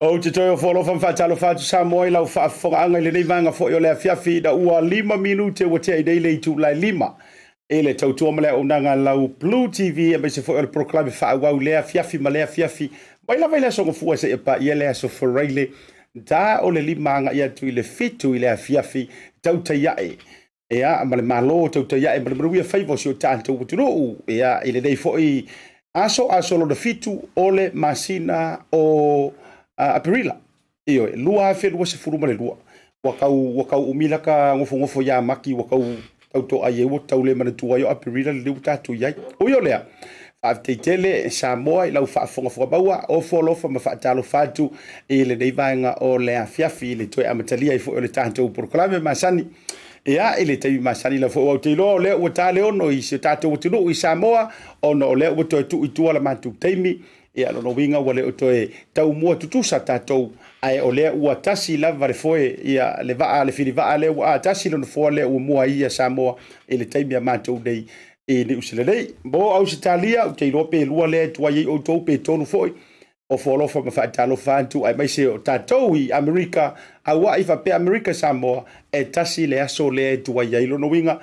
Ou te toe ofo alofa ma faatalofa atu Samoa i lau faafofogaaga i lenei vaega foi o le afiafi ina ua 5 minute ua tea i nei le itula e 5 i le tautua ma le auaunaga a lau Blue TV aemaise foi o le polokalame faaauau lea afiafi ma lea afiafi mai lava i le aso Gafua seia paia le aso Faraile ta o le 5 agai atu i le 7 i le afiafi tautai ae ia, ma le Malo tautai ae ma le manuia faiva o si o tatou atunuu. Ia, i lenei foi aso, aso lona 7 o le masina o Aperila, ioe, 2022. Ua tau umi laka gofogofo ia Maki, ua tau tautoai ai, ua tau le manatua ai o Aperila lenei ua tatou i ai. Ui o lea, faafetai tele Samoa i lau faafogafoga maua, ofo alofa ma faatalofa atu i lenei vaega o le afiafi i le toe amatalia ai foi o le tatou polokalame masani. Ia, i le taimi masani la foi, ua ou te iloa o lea ua ta le 6 i si o tatou atunuu i Samoa, ona o lea ua toe tuu i tua la matou taimi. Ia, lona uiga ua le o toe taumua tutusa tatou, ae o lea ua tasi lava le foe, ia, le vaa, le filivaa lea ua tasi lona foa lea ua mua ai ia Samoa i le taimi a matou nei i Niu Sila nei. Mo Ausetalia, ou te iloa pe 2 lea e tuai ai outou pe 3 foi. Ofo alofa ma faatalofa atu, aemaise o tatou i Amerika, auai faapea Amerika Samoa, e tasi le aso lea e tuai ai, lona uiga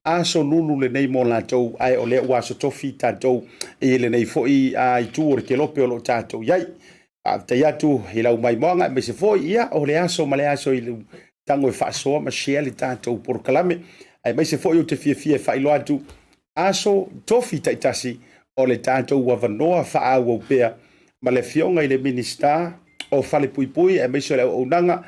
aso lulu lenei mo latou, ae o lea ua aso tofi tatou i lenei foi itu o le kelope o lo o tatou i ai. Faafetai atu i lau maimoaga, aemaise foi ia o le aso ma le aso i le tago e faasoa ma share le tatou polokalame, aemaise foi ou te fiafia e faailoa atu aso tofi taitasi o le tatou avanoa faaauau pea ma le afioga i le Minisita o Falepuipui aemaise o le auaunaga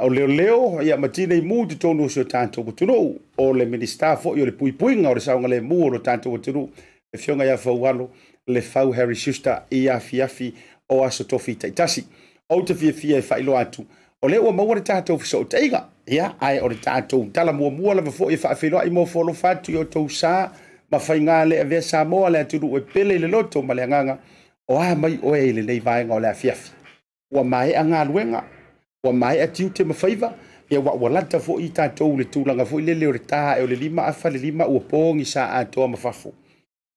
o leoleo ia ma tinei mu i totonu o si o tatou atunuu, o le Minisita foi o le puipuiga o le saogalemu o lo tatou atunuu, le afioga ia Faualo Lefau Harry Schuster i afiafi o aso tofi taitasi. Ou te fiafia e faailoa atu o lea ua maua le tatou fesootaiga, ia, ae o le tatou tala muamua lava foi e faafeiloai ma ofo alofa atu i outou sa ma faiga le avea Samoa le atunuu e pele i le loto ma le agaga o a mai oe i lenei vaega o le afiafi. Ua maea galuega, ua maea tiute ma faiva, ia ua lata foi tatou le tulaga foi lele o le ta ae o le 4:45 ua pogisa atoa ma fafo.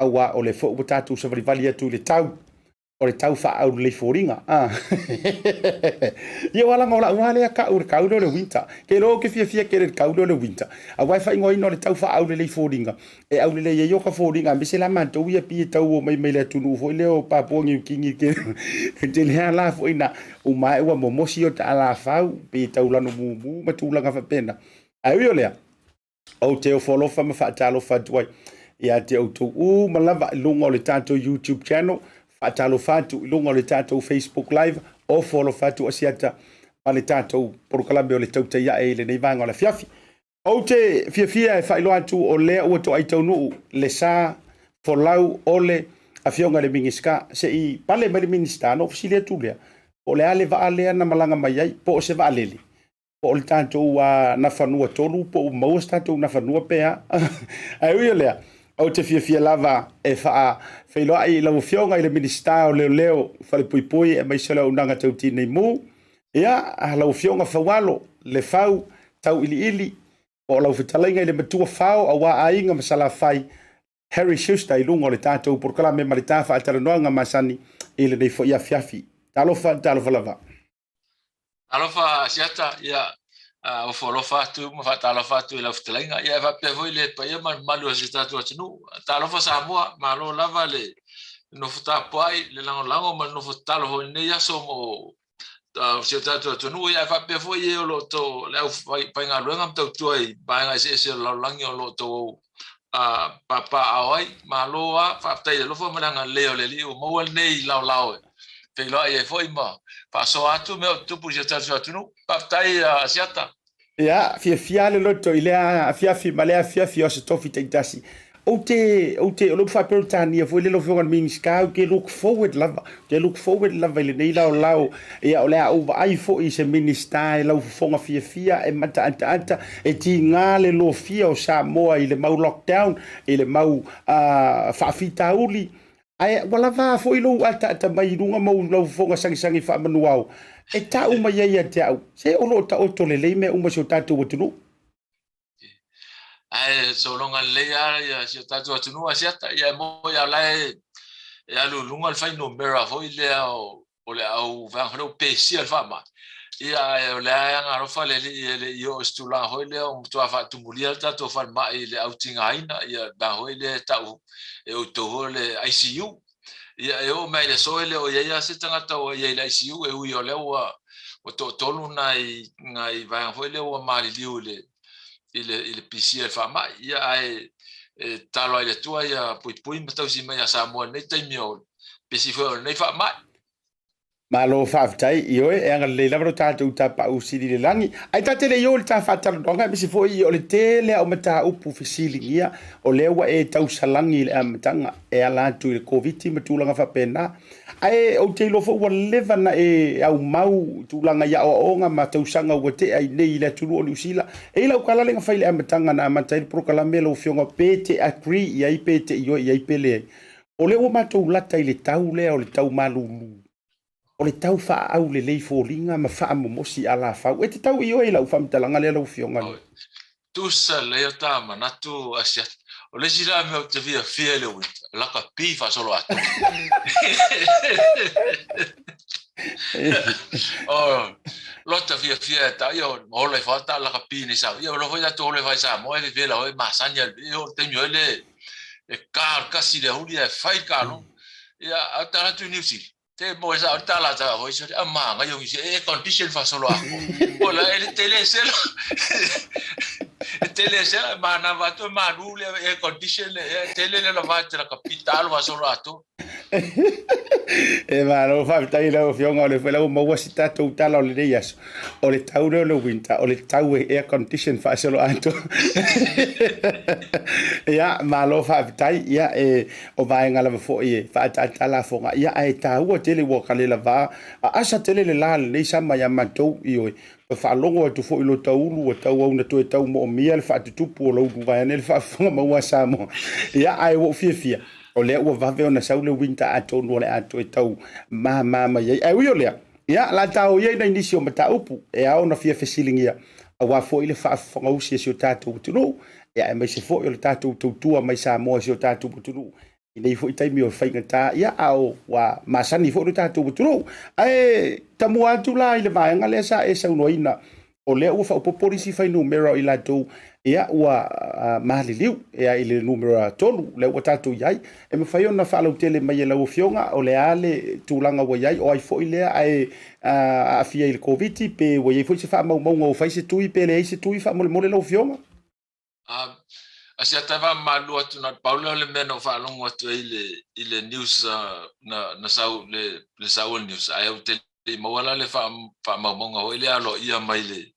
Aua o le foi ua tatou savalivali atu i le tau, o le tau faaaulelei foliga. Ia ua laga o lau lava lea kau le kau lea o le winter. Ke iloa ou te fiafia tele i le kau lea o le winter. Aua e faaigoaina o le tau faaaulelei foliga, e aulelei ai oka foliga, aemaise la matou ia pei e tau omai mai le atunuu foi lea o Papua Niu Kini e tele lava la foi na uma ae ua momosi o ta alafau, pei e tau lanu mumu ma tulaga faapena. Ae ui o lea, ou te ofo alofa ma faatalofa atu ai ia te outou uma lava i luga o le tatou YouTube channel, faatalofa atu i luga o le tatou Facebook Live, ofo alofa atu Asiata ma le tatou polokalame o le tautai ae i lenei vaega o le afiafi. Ou te fiafia e faailoa atu o lea ua toai taunuu le sa folau o le afioga i le Minisita. Se i pale mai le Minisita, ona ou fesili atu lea, po o le a le vaa lea na malaga mai ai, po o se vaalele, po o le tatou Nafanua 3, po ua maua se tatou Nafanua pe a. Ae ui o lea, ou te fiafia lava e faafeiloai i lau Afioga i le Minisita o Leoleo Falepuipui aemaise o le auaunaga tau tinei mu, ia, lau Afioga Faualo Lefau Tauiliili, po o lau fetalaiga i le matua Fao aua Aiga ma Salafai, Harry Schuster i luga o le tatou polokalame ma le ta faatalanoaga masani i lenei foi afiafi. Talofa, talofa lava. Alofa Asiata, ia, ofo alofa atu ma faatalofa atu i lau fetalaiga. Ia, e faapea foi le paia ma le mamalu o si o tatou atunuu. Talofa Samoa, malo lava le nofo tapuai, le lagolago ma le nofo tatalo foi i lenei aso mo si o tatou atunuu. Ia, e faapea foi e o lo o outou le aufaigaluega ma tautua i vaega eseese o le lalolagi o lo o outou papaaao ai. Malo lava, faafetai i le alofa ma le agalelei o le Alii ua maua lenei laolao e feiloai ai foi ma faasoa atu mea o tutupu i si o tatou atunuu. Faafetai Asiata. Ia, fiafia le loto i lea afiafi ma lea afiafi o aso tofi taitasi. Ou te, ou te, o lou faa-Peretania foi lea lau Afioga i le Minisita, ou te look forward lava, ou te look forward lava i lenei laolao. Ia, o le a ou vaai foi i se Minisita e laufofoga fiafia, e mataataata, e tiga le lofia o Samoa i le mau lockdown, i le mau faafitauli. Ae ua lava foi lou ataata mai i luga ma ou laufofoga sagisagi faamanuao e tau mai ai ia te au, se o lo o taoto lelei mea uma i si o tatou atunuu. Ae sologa lelei lava ia si o tatou atunuu Asiata, ia e moni lava o la e alu i luga le fuainumera foi lea o o le au vaega foi lea ua pesia le faamai, ia ae o lea e agalofa le Alii e le i oo i se tulaga foi lea ua matua faatumulia le tatou falemai i le au tigaina, ia le vaega foi lea e tau e outou foi o le ICU. Ia e oo mai le aso e le o i ai lava se tagata ua i ai i le ICU, e ui o lea ua toatolu nai nai vaega foi lea ua maliliu i le i le i le pisia i le faamai. Ia ae e tatalo ai i le Atua ia puipui ma tausi mai ia Samoa i lenei taimi o pesi foi o lenei faamai. Malo faafetai, ioe, e agalelei lava lo tatou Tapaau Sili i le lagi. Ae ta te le i oo i le ta faatalanoaga, aemaise foi o le tele lava o mataupu fesiligia, o lea ua e tausalagi i le amataga e ala atu i le Koviti ma tulaga faapena. Ae ou te iloa foi ua leva ona e aumau i tulaga i aoaoga ma tausaga ua tea i nei i le atunuu o Niu Sila. E i ai lau tala lea na fai i le amataga na amata ai le polokalame lau Afioga pe te agree i ai pe te ioe i ai pe leai. O lea ua matou lata i le tau lea o le tau malulu, o le tau faaaulelei foliga ma faamomosi alafau. E te tau ioe i lau faamatalaga lea lau Afioga? Oi, tusa lelei o ta manatu Asiata. O le isi la mea ou te fiafia i le winter, o lakapi faasolo atoa. O lota fiafia e ta, ia ola ifo lava ta lakapi nei Samoa. Ia o lo foi tatou ola ifo i Samoa e vevela foi masani a le, o le taimi foi le e ka le kasi le huli ae fai le kalo. Ia, a tala atu i Niu Sila, te mo e sa o le tala ta hoi sori, a maga i se air condition faasolo ako. O la e tele sela. E tele sela, manava atu e malu le air condition le, e tele le lava te la kapitalo faasolo ato. E malo faafetai i lau Afioga, o lea foi la ua maua si tatou tala o lenei aso. O le tau lea o le winter, o le tau e air condition faasoloatoa. Ia, malo faafetai. Ia, e, o vaega lava foi e faaataata lafoga. Ia, ae taua tele ua kale lava. A asa tele le la lenei sama ia matou, ioe. Ua faalogo atu foi i lo taulu ua tauau na toe tau moomia le faatutupu o lou vaeane le faafofoga maua a Samoa. Ia, ae ua ou fiafia, o lea ua vave ona sau le winter atonu o le a toe tau mama mai ai. Ae ui o lea, ia, la tao ia i nai nisi o mataupu e ao ona fia fesiligia, aua foi le faafofogausi a si o tatou atunuu, ia, aemaise foi o le tatou tautua mai Samoa i si o tatou atunuu i nei foi taimi o faigata, ia, a o ua masani foi lo tatou atunuu. Ae tamua atu la i le vaega lea sa e saunoaina, o lea ua faaopoopo nisi fuainumera o i latou ia ua maliliu ia i le numera 3 lea ua tatou i ai. E mafai ona faalautele mai e lau Afioga o le a le tulaga ua i ai, o ai foi lea ae aafia i le Koviti, pe ua i ai foi se faamaumauga ua fai se tui pe leai se tui faamolemole lau Afioga? Asiata e faamamalu atu na pau lea o le mea na ou faalogo atu ai i le news na sau le sau o le news ae ou te le i maua la le faamaumauga foi lea aloaia mai le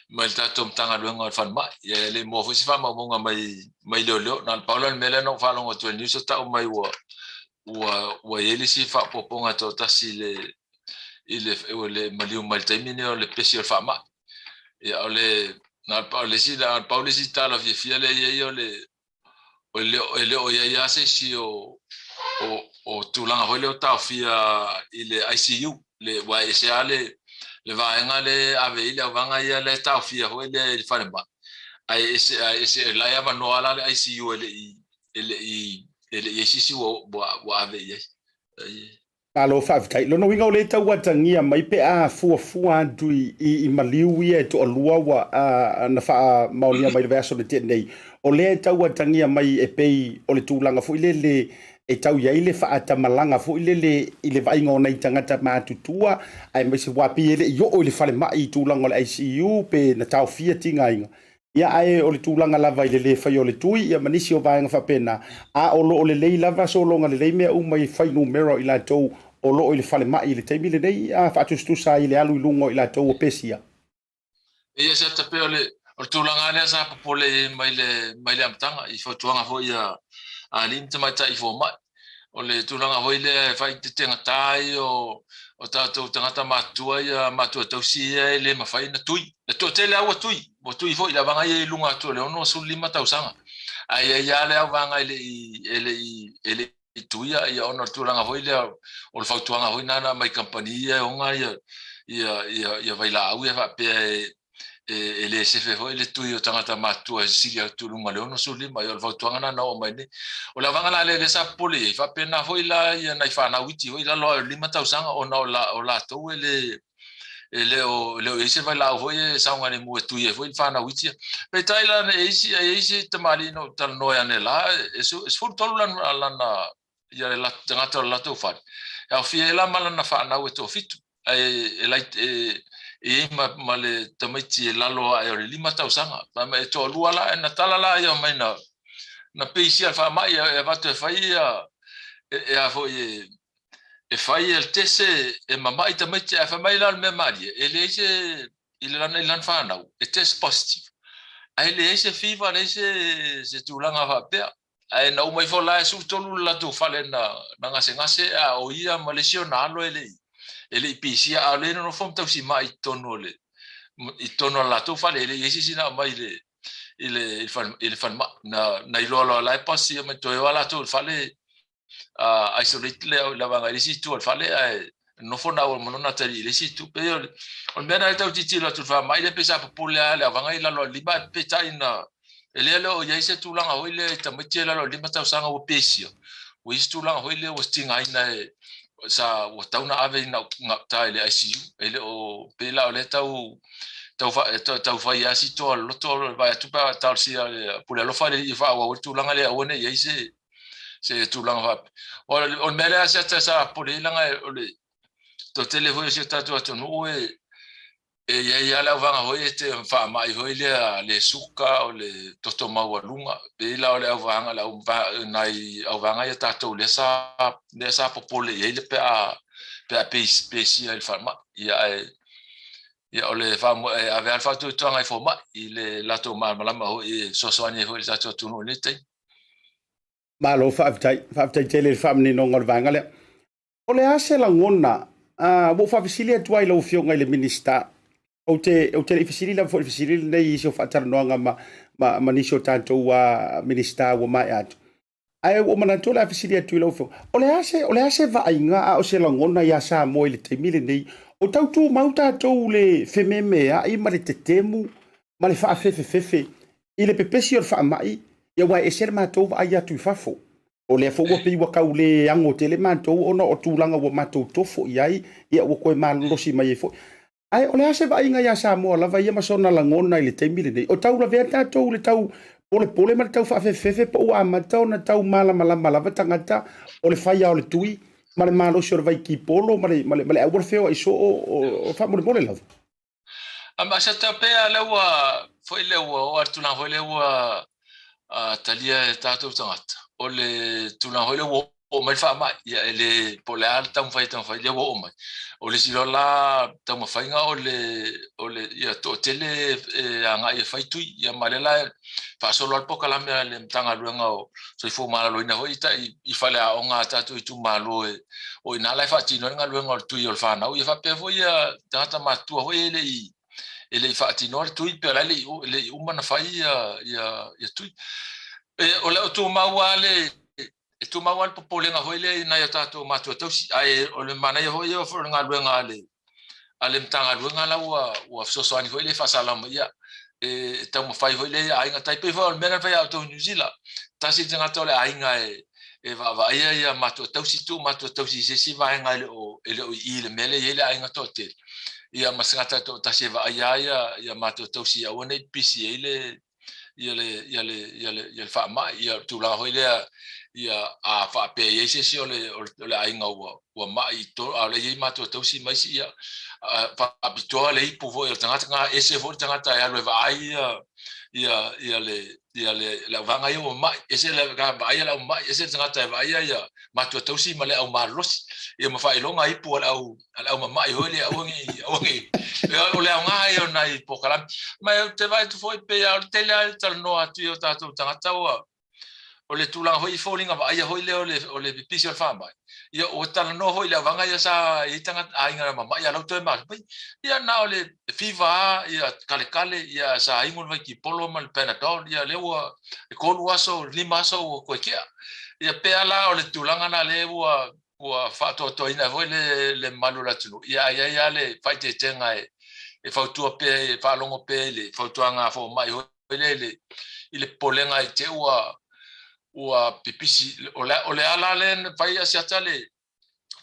mai le tatou Matagaluega o le Falemai. Ia e le i maua foi se faamaumauga mai mai leoleo. Na o le pau lea o le mea lea na ou faalogo atu ai i le news o tau mai ua ua ua i ai le isi faaopoopoga e toatasi i le i le le maliu mai le taimi lenei o le pesi o le faamai. Ia o le na o le isi na o le pau le isi tala fiafia lea e i ai o le e le o i ai lava se isi o o tulaga foi lea o taofia i le ICU, le, aua e ese lava le, le vaega lea e ave i ai le auvaega ia lea e taofia foi lea i le falemai, ae ese, ae ese, la e avanoa la le ICU e le i, e le i, e le i i ai se isi ua, ua ave i ai. Malo faafetai. Lona uiga o lea e tau atagia mai pe a fuafua atu i, i, i maliu ia e toalua ua a, na faamaonia mai le vaiaso na tea nei, o lea e tau atagia mai e pei o le tulaga foi lele e tau i ai le faatamalaga foi lele i le vaaiga o nai tagata matutua, aemaise ua pei e le i oo i le falemai i tulaga o le ICU pe na taofia tigaina. Ia, ae o le tulaga lava i le le faia o le tui, ia ma nisi o vaega faapena, a o lo o lelei lava sologa lelei mea uma i fuainumera o i latou o lo o i le falemai i le taimi lenei, a faatusatusa ai i le alu i luga o i latou ua pesia. Ia, se tape o le, o le tulaga lea sa popole i ai mai le, mai le amataga, i fautuaga foi a alii ma tamaitai fomai. O le tulaga foi lea e faaetetegata ai o, o tatou tagata matutua ia, matua tausi ia e le mafai ona tui. E toatele lava ua tui, ua tui foi le auvaega ia i luga atu o le 65 tausaga. Ae i ai lava le auvaega e le i, e le i, e le i tuia, ia ona o le tulaga foi lea o le fautuaga foi lena na aumai i kamupani ia e ona ia, ia, ia, ia vailaau ia faapea e, e le sefe foi le tui o tagata matutua e sili atu i luga o le 65. Ia o le fautuaga lena na oo mai nei. O le auvaega la lea lea sa popole i ai, faapena foi la ia nai fanau iti foi i lalo ae o le 5 tausaga ona o latou e le e le o i ai se vailaau foi e saogalemu e tui ai foi le fanau iti ia. Peitai la e i ai si tamalii na ou talanoa ai anela, e 13 lana ia le tagata o le latou fale, e aofia ai la ma lana fanau e toafitu, ae e i ai ma le tamaiti e lalo ae o le 5 tausaga. Fai mai e toalua la, na tala la ia mai na peisia le faamai e avatu e fai ia e a foi e fai e le tese e mama'i tamaiti, ae fai mai la o le mea malie, e leai se i le lana i lana fanau e test positive, ae leai se fever, leai se tulaga faapea. Ae na uma ifo la e 13 le latou fale na gasegase, a o ia ma le isi ona alo e le i pisia, a o lea e nonofo ma tausima'i i totonu o le i totonu o le latou fale, e le i i ai se isi na aumai i le falemai. Na iloa loa la e positive ma toe o lava latou i le fale isolate le vaega i le isi itu o le fale, ae nofo na ma lona atalii i le isi itu. Pei o le mea lena e tau tilotilo atu i le faamai lea, pei sa popole lava le auvaega i lalo o le 5, ae peitai na e lea le o i ai se tulaga foi lea i tamaiti i lalo o le 5 tausaga ua pesia, ua i ai se tulaga foi lea ua tigaina e sa ua tau na ave i gauta i le ICU. E le o pei la o lea tau tau fai lava si toa o le loto o le vaai atu pe a talosia le pule alofa i le alii e faaauau ai le tulaga lea, aua ne i i ai se tulaga faapea. O le mea lea Asiata sa popole ai leaga o le toatele foi o si o tatou atunuu e i ai lava le auvaega foi e te faamai foi lea le suka o le toto maualuga. Pei la o le auvaega nai auvaega ia tatou lea sa popole i ai le pe a pesia i le faamai. Ia ae ia o le e ave lava le faatuatuaga i fomai i le latou malamalama foi e fesoasoani ai foi i le tatou atunuu i lenei taimi. Malo faafetai, faafetai tele i le faamaninoga o le vaega lea. O le a se lagona, ua ou faafesili atu ai i lau Afioga i le Minisita, ou te, ou te le i fesili lava foi i le fesili lenei i isi o faatalanoaga ma nisi o tatou Minisita ua maea atu. Ae ua ou manatu o le a fesili atu i lau Afioga, o le a se, o le a se vaaiga a o se lagona ia Samoa i le taimi lenei, o tau tumau tatou le fememeai ma le tetemu ma le faafefefefe i le pepesi o le faamai, ia aua e ese le matou vaai atu i fafo. O lea foi ua pei ua tau le ano tele matou ona o tulaga ua matou tofo i ai, ia ua toe malolosi mai ai foi. Ae o le a se vaaiga ia Samoa lava ia ma sona lagona i le taimi lenei? O tau lavea tatou i le tau polepole ma le tau faafefefefe po ua amata ona tau malamalama lava tagata o le faia o le tui ma le malosi o le vaikipolo ma le, ma le, ma le aua le feoai soo o, o faamolemole lava? A se pea lea ua foi lea ua oo atu tulaga foi lea ua talia e tatou tagata, o le tulaga foi lea ua oo mai le faamai, ia e le po o le a le taumafai e taumafai lea ua oo mai. O le isi loa la taumafaiga o le ia toatele e agai e fai tui, ia ma lea la e faasolo lava le polokalame a le Matagaluega o Soifua Maloloina foi i faleaoga a tatou itumalo e o i ina la e faatino ai le galuega o le tui o le fanau, ia faapea foi ia tagata matutua foi e le i faatinoa le tui, pe o la e le i uma ona fai ia tui. O le tumau lava le e tumau lava le popolega foi lea i nai o tatou matua tausi, ae o le manaia foi ia o le galuega a le Matagaluega la ua fesoasoani foi lea e faasala mai, ia e taumafai foi lea ia aiga tai pei foi o le mea lea na fai ia outou i Niu Sila, tasi le tagata o le aiga e vaavaaia ia matua tausi, tuu matua tausi i se isi vaega e le o i i le mea lea e i ai le aiga toatele, ia ma se tagata toatasi e vaaia ia matua tausi aua ne i pisi ai le ia le ia le ia le ia le faamai ia tulaga foi lea ia a faapea i ai se isi o le aiga ua mai a o lea e i ai matua tausi ma isi ia faapitoa le ipu foi o le tagata na ese foi le tagata e alu e vaai ia ia ia le ia le le auvaega ia ua mai ese le vaaia le au mai ese le tagata e vaaia ia matua tausi ma le au malolosi ia ma faailoga ipu a le au a le au mama'i foi lea aua nei aua nei o le aoga ia o nai polokalame. Ma ou te vaai atu foi pei lava o le tele lava e talanoa atu i o tatou tagata ua o le tulaga foi i foliga vaaia foi lea o le pipisi o le faamai. Ia ua talanoa foi i le auvaega ia sa i ai tagata aiga na mama'i a o la ua toe malosi mai. Ia na o le fever lava ia kalekale ia sa inu le vaikipolo ma le panadol ia lea ua e 3 aso 5 aso ua toe tea. Ia pei lava la o le tulaga lena lea ua faatoatoaina ai foi le mamalu o le atunuu, ia ae i ai lava le faaeteetega e fautua pea e faalogo pea i le fautuaga a fomai foi lea i le popolega i te ua pipisi. O le ala lea na fai Asiata le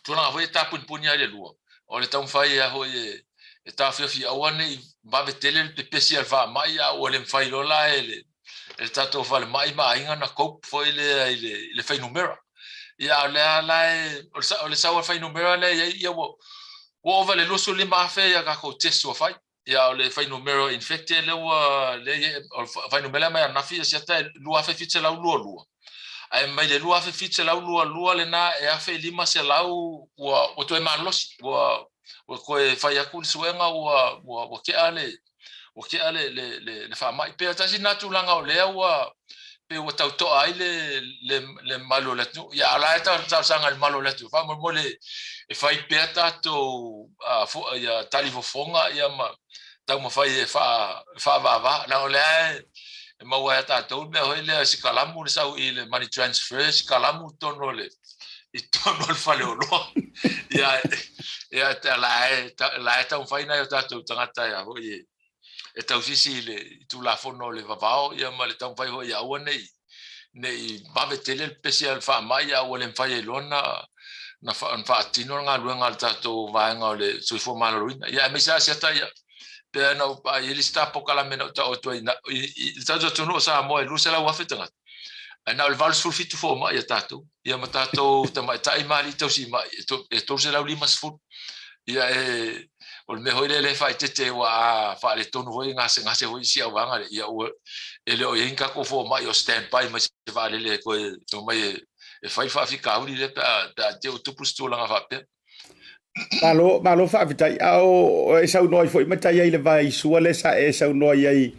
tulaga foi e tapunipuni ai le lua, o le taumafai a foi e taofiofi aua ne i vave tele le pepesi a le faamai, a ua le mafai loa la e le tatou falemai ma aiga na cope foi lea i le fuainumera. Ia, a o lea la o le sau o le fuainumera lea e i ai, ia ua ova i le 25,000 ia tatou test ua fai. Ia, o le fuainumera infected lea ua lea o le fuainumera mai ananafi, Asiata, e 2,722. Ae mai le 2,722 lena e 1,500 ua toe malolosi, ua toe fai atu le suega ua tea le faamai. Pe tasi lena tulaga o lea ua pe ua tautoa ai le malu o le atunuu. Ia, a o la e talosaga i le malu o le atunuu, faamolemole e fai pea tatou ia talifofoga ia ma taumafai e faavavā, leaga o lea e maua ai tatou le mea foi lea, sikalamu le sau i le money transfer, sikalamu totonu o le i totonu o le faleoloa. Ia, la e taumafai nai o tatou tagata ia foi e tausisi i le Tulafono o le vavao, ia ma le taumafai foi ia aua nei vave tele le pepesi a le faamai, a ua le mafai ai loa na faatino le galuega a le tatou vaega o le soifua maloloina. Ia, aemaise Asiata, ia pe na i le isi polokalame na ou tau atu ai i le tatou atunuu o Samoa e 200,000 tagata, ae na o le 87 fomai a tatou, ia ma tatou tamaitai ma alii tausimai e 350. Ia, e o le mea foi lea e faaeteete, ua a faaletonu foi gasegase foi isi auvaega lea, ia ua e le o i ai ni tatou fomai o stand by mai se vaalele e toe omai e fai le faafitauli lea pe a te ua tupu se tulaga faapea. Malo, malo faafetai. A o e saunoa ai foi ma tai ai le vai sua le sa e saunoa i ai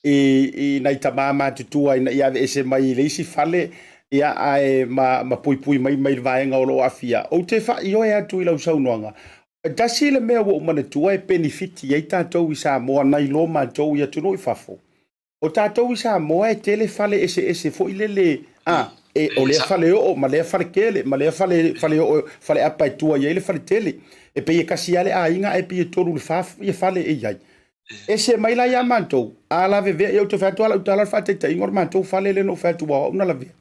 i nai tama matutua ina ia aveese mai i le isi fale, ia ae ma puipui mai le vaega o lo o aafia. Ou te faaioe atu i lau saunoaga. E tasi le mea ua ou manatua e penefiti ai tatou i Samoa nai lo matou i atunuu i fafo. O tatou i Samoa e tele fale eseese foi lele a e o lea fale oo ma lea fale tele ma lea fale oo fale apa e tua i ai le fale tele. E pei e kasi lava le aiga ae pei e tolu i le fa ia fale e i ai. Ese mai la ia matou, a lavevea, ia ou te fai atu lava lau tala o le faataitaiga o le matou fale lea na ou fai atu ua au na lavea.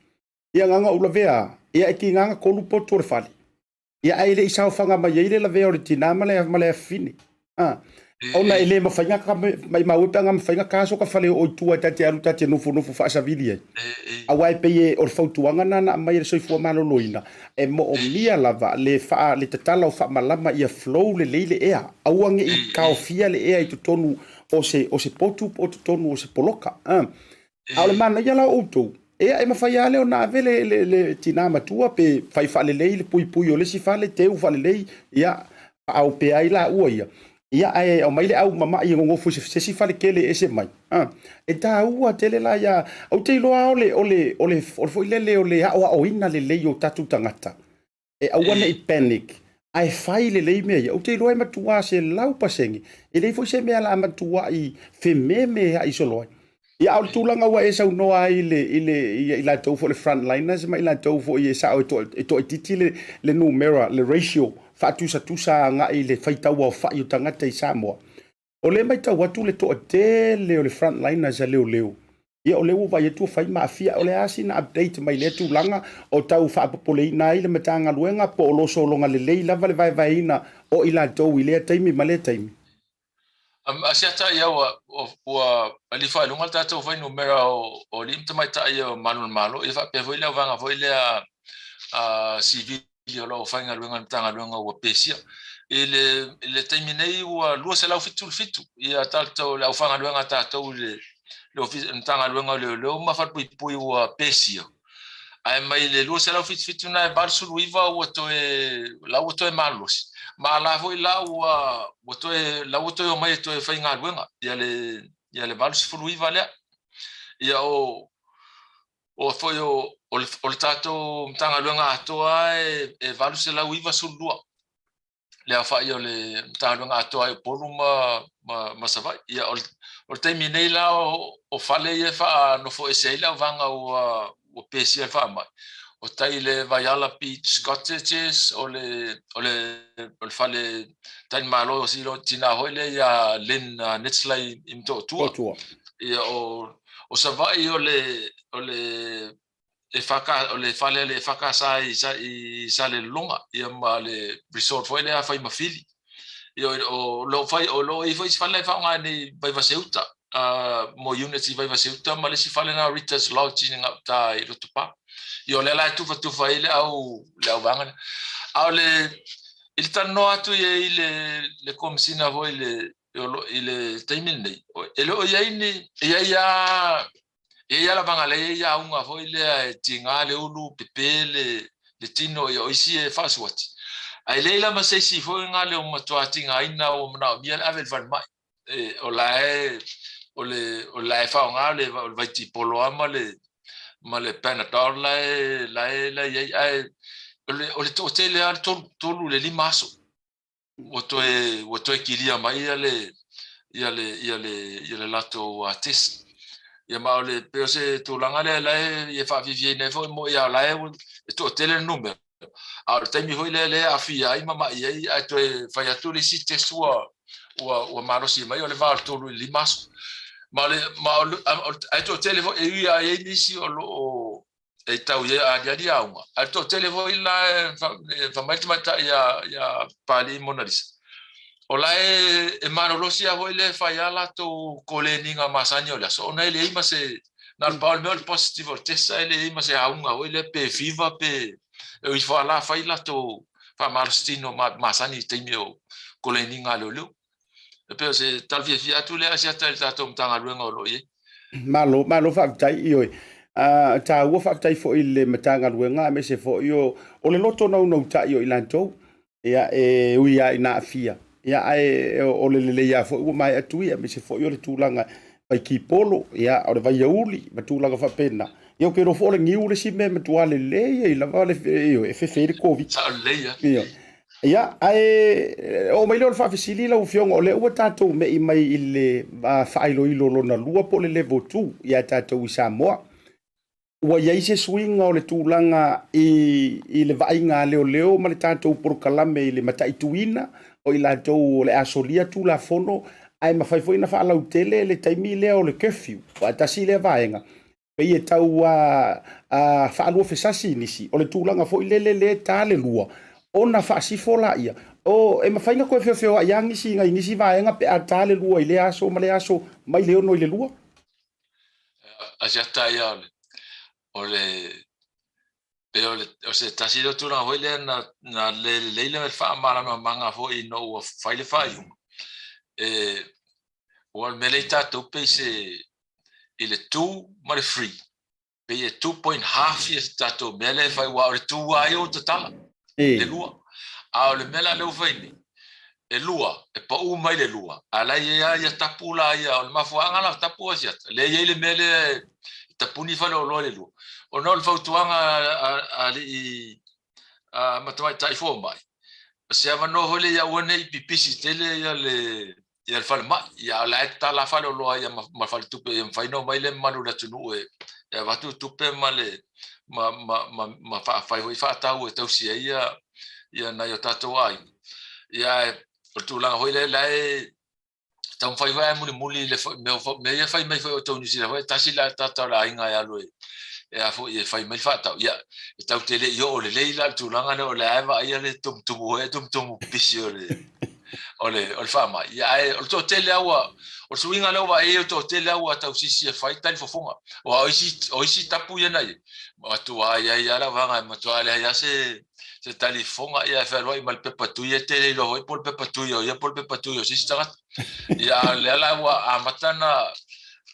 Ia na ou lavea, ia e tiga na tolu potu o le fale. Ia ae le i saofaga mai ai le lavea o le tina ma le afafine. Ah. Ona e le mafai na mai mau pe na mafai na taso ka fale o i tua e tate alu tate nofonofo faasavili ai. Aua e pei e o le fautuaga na aumai e le soifua maloloina, e moomia lava le tatala o faamalama ia flow lelei le ea. Aua ne i taofia le ea i totonu o se potu po o totonu o se poloka. Ah. A o le manaia la o outou, ia e mafai lava lea ona ave le tina matua pe fai faalelei le puipui o le isi fale, teu faalelei, ia faaopea ai laua ia. Ia ae aumai le au mamai e nonofo i se isi fale tele e ese mai. Ah, e taua tele la ia, ou te iloa o le foi lele o le aoaoina lelei o tatou tagata. E aua ne i panic, ae fai lelei mea ia. Ou te iloa e matua 100%. E leai foi se mea la matuai fememe ai solo ai. Ia, a o le tulaga ua e saunoa ai i latou foi le frontliners ma i latou foi e sao e toaitiiti le numera, le ratio faatusatusa agai i le faitau aofai o tagata i Samoa. O lea matau atu le toatele o le frontliners a leoleo. Ia o lea ua vaai atu ua fai ma aafia. O le a sina update mai lea tulaga o tau faapopoleina ai le Matagaluega po o lo sologa lelei lava le vaevaeina o i latou i lea taimi ma lea taimi? Asiata, ia ua alifa i luga le tatou fuainumera o alii ma tamaitai o malu o le Malo, ia faapea foi le auvaega foi lea civil o lo o faigaluega i le Matagaluega ua pesia. I le taimi nei ua 277 ia tatou le aufaigaluega a tatou i le Ofisa Matagaluega o Leoleo ma Falepuipui ua pesia. Ae mai le 277 na e 89 ua toe la ua toe malolosi. Ma la foi la ua toe la ua toe omai e toe faigaluega ia le 89 lea. Ia o foi o le tatou Matagaluega atoa e 892 le aofai o le Matagaluega atoa i Upolu ma Savaii. Ia o le taimi nei la o fale ia e faanofo ese ai le auvaega ua pesia le faamai. o tai i le Vaiala Beach Cottages, o le o le o le fale talimalo o silo tina foi lea ia Lynn Nitzler i Motootua. Ia o o Savaii o le o le e whaka, o le fale a le EFKS i Salelologa, ia ma le resort foi lea a Faimafili. Ia o lo o fai, o lo o i ai foi isi fale la e faaaoga nei i Vaivase-uta, mo units i Vaivase-uta ma le isi fale lena o Rita's Lodge i gauta i Lotopa. Ia o lea la e tufatufa ai le au, le au vaega lea. A o le, i le talanoa atu i ai i le, le Komesina foi i le, i le taimi lenei, e le o i ai ni, e i ai lava E i ai lava lea e i ai auga foi lea e tiga le ulu, pepe le tino, ia o isi e faasuati. Ae leai la ma se isi foi na leo matua tigaina ua manaomia le ave i le falemai. E, o la e, o le, o la e faaaoga le, o le vaitipolo lava ma le, ma le Panadol la e, la e, la e i ai. Ae o le, o le toatele lava le 3, 3 i le 5 aso. Ua toe ua toe kilia mai ia le ia le ia le ia le latou test. Ia ma o le pei o se tulaga lea la e faafiafiaina ai foi mo ia la e e toatele le numera. A o le taimi foi lea lea e aafia ai ma mai ai ae toe fai atu le isi test ua ua ua malosi mai o le va o le 3 i le 5 aso. Ma o le ma o le ae toatele foi e ui lava e i ai nisi o lo o e tau i ai aliali auga. Ae toatele foi la e fai mai le tamaitai iā Papalii Monalisa, o la e malolosi lava foi le fai a latou koleniga masani o le aso, ona e leai ma se, na o le pau o le mea o le positive o le test, ae leai ma se auga foi lea pe fever pe e o ifo lava la fai latou faamalositino masani i taimi o koleniga a leoleo. E pei o se tala fiafia atu lea Asiata i le tatou Matagaluega o lo o i ai. Malo, malo faafetai, ioe. Taua faafetai foi i le Matagaluega aemaise foi o, o le loto naunautai o i latou. Ia, e ui lava ina aafia, ia, ae o le lelei lava foi ua maea atu ia, aemaise foi o le tulaga vaikipolo, ia, o le vaiauli ma tulaga faapena. Ia, ou te iloa foi o le niu le isi mea e matua lelei ai lava le, ioe, e fefe ai le Koviti. Sao lelei lava. Ioe. Ia, ae oo mai lea o le faafesili lau Afioga, o lea ua tatou me'i mai i le faailoilo lona lua po o le level 2 ia tatou i Samoa. Ua i ai se suiga o le tulaga i le vaaiga a leoleo ma le tatou polokalame i le mataituina o i latou o le a solia Tulafono, ae mafai foi ona faalautele le taimi lea o le curfew, aua e tasi lea vaega pei e tau faaluafesasi nisi, o le tulaga foi lele lea e ta le lua, ona faasifo laia. O, e mafai ona toe feofeoai lava nisi i nisi vaega pe a ta le lua i lea aso ma lea aso mai le 6 i le 2? Asiata ia o le, o le, pei o le, o se tasi lea o tulaga foi lea na, na le lelei le faamalamalamaga foi ina ua fai le faaiuga. E, ua o le mea lea i tatou pei se, i le 2 ma le 3. Pei e 2 point half ia se tatou mea lea e fai, aua o le 2 lava ia ua tatala, le 2. A o le mea la lea ua fai nei, e 2, e pau mai le 2, a o la e i ai lava ia tapu la ia, o le mafuaaga la o tapu Asiata, lea e i ai le mea lea e tapuni faleoloa i le 2, ona o le fautuaga a alii ma tamaitai fomai, o se avanoa foi lea ia aua ne i pipisi tele ia le ia le falemai, ia o la e tatala faleoloa ia ma faletupe ia mafai ona omai le mamalu o le atunuu e avatu tupe ma le ma ma ma ma fai foi faatau e tausi ai ia ia nai o tatou aiga. Ia ae o le tulaga foi lea la e taumafai foi ae mulimuli i le mea mea ia fai mai foi o tou Niu Sila foi tasi la tata o le aiga e alu e a foi e fai mai faatau. Ia e tatou te le i oo lelei la i le tulaga lea o lea e vaaia le tumutumu e tumutumu pipisi o le o le o le faamai. Ia ae o le toatele lava ua o le suiga lea ua vaai ai o le toatele lava ua tausisi e fai talifofoga. Aua o isi o isi tapu ia na i ai, matua i ai lava lau vaga e matua leai lava se se talifofoga ia e fealuai ma le pepa tui e te le iloa foi po o le pepa tui o ia po o le pepa tui o se isi tagata. Ia a o lea la ua amata na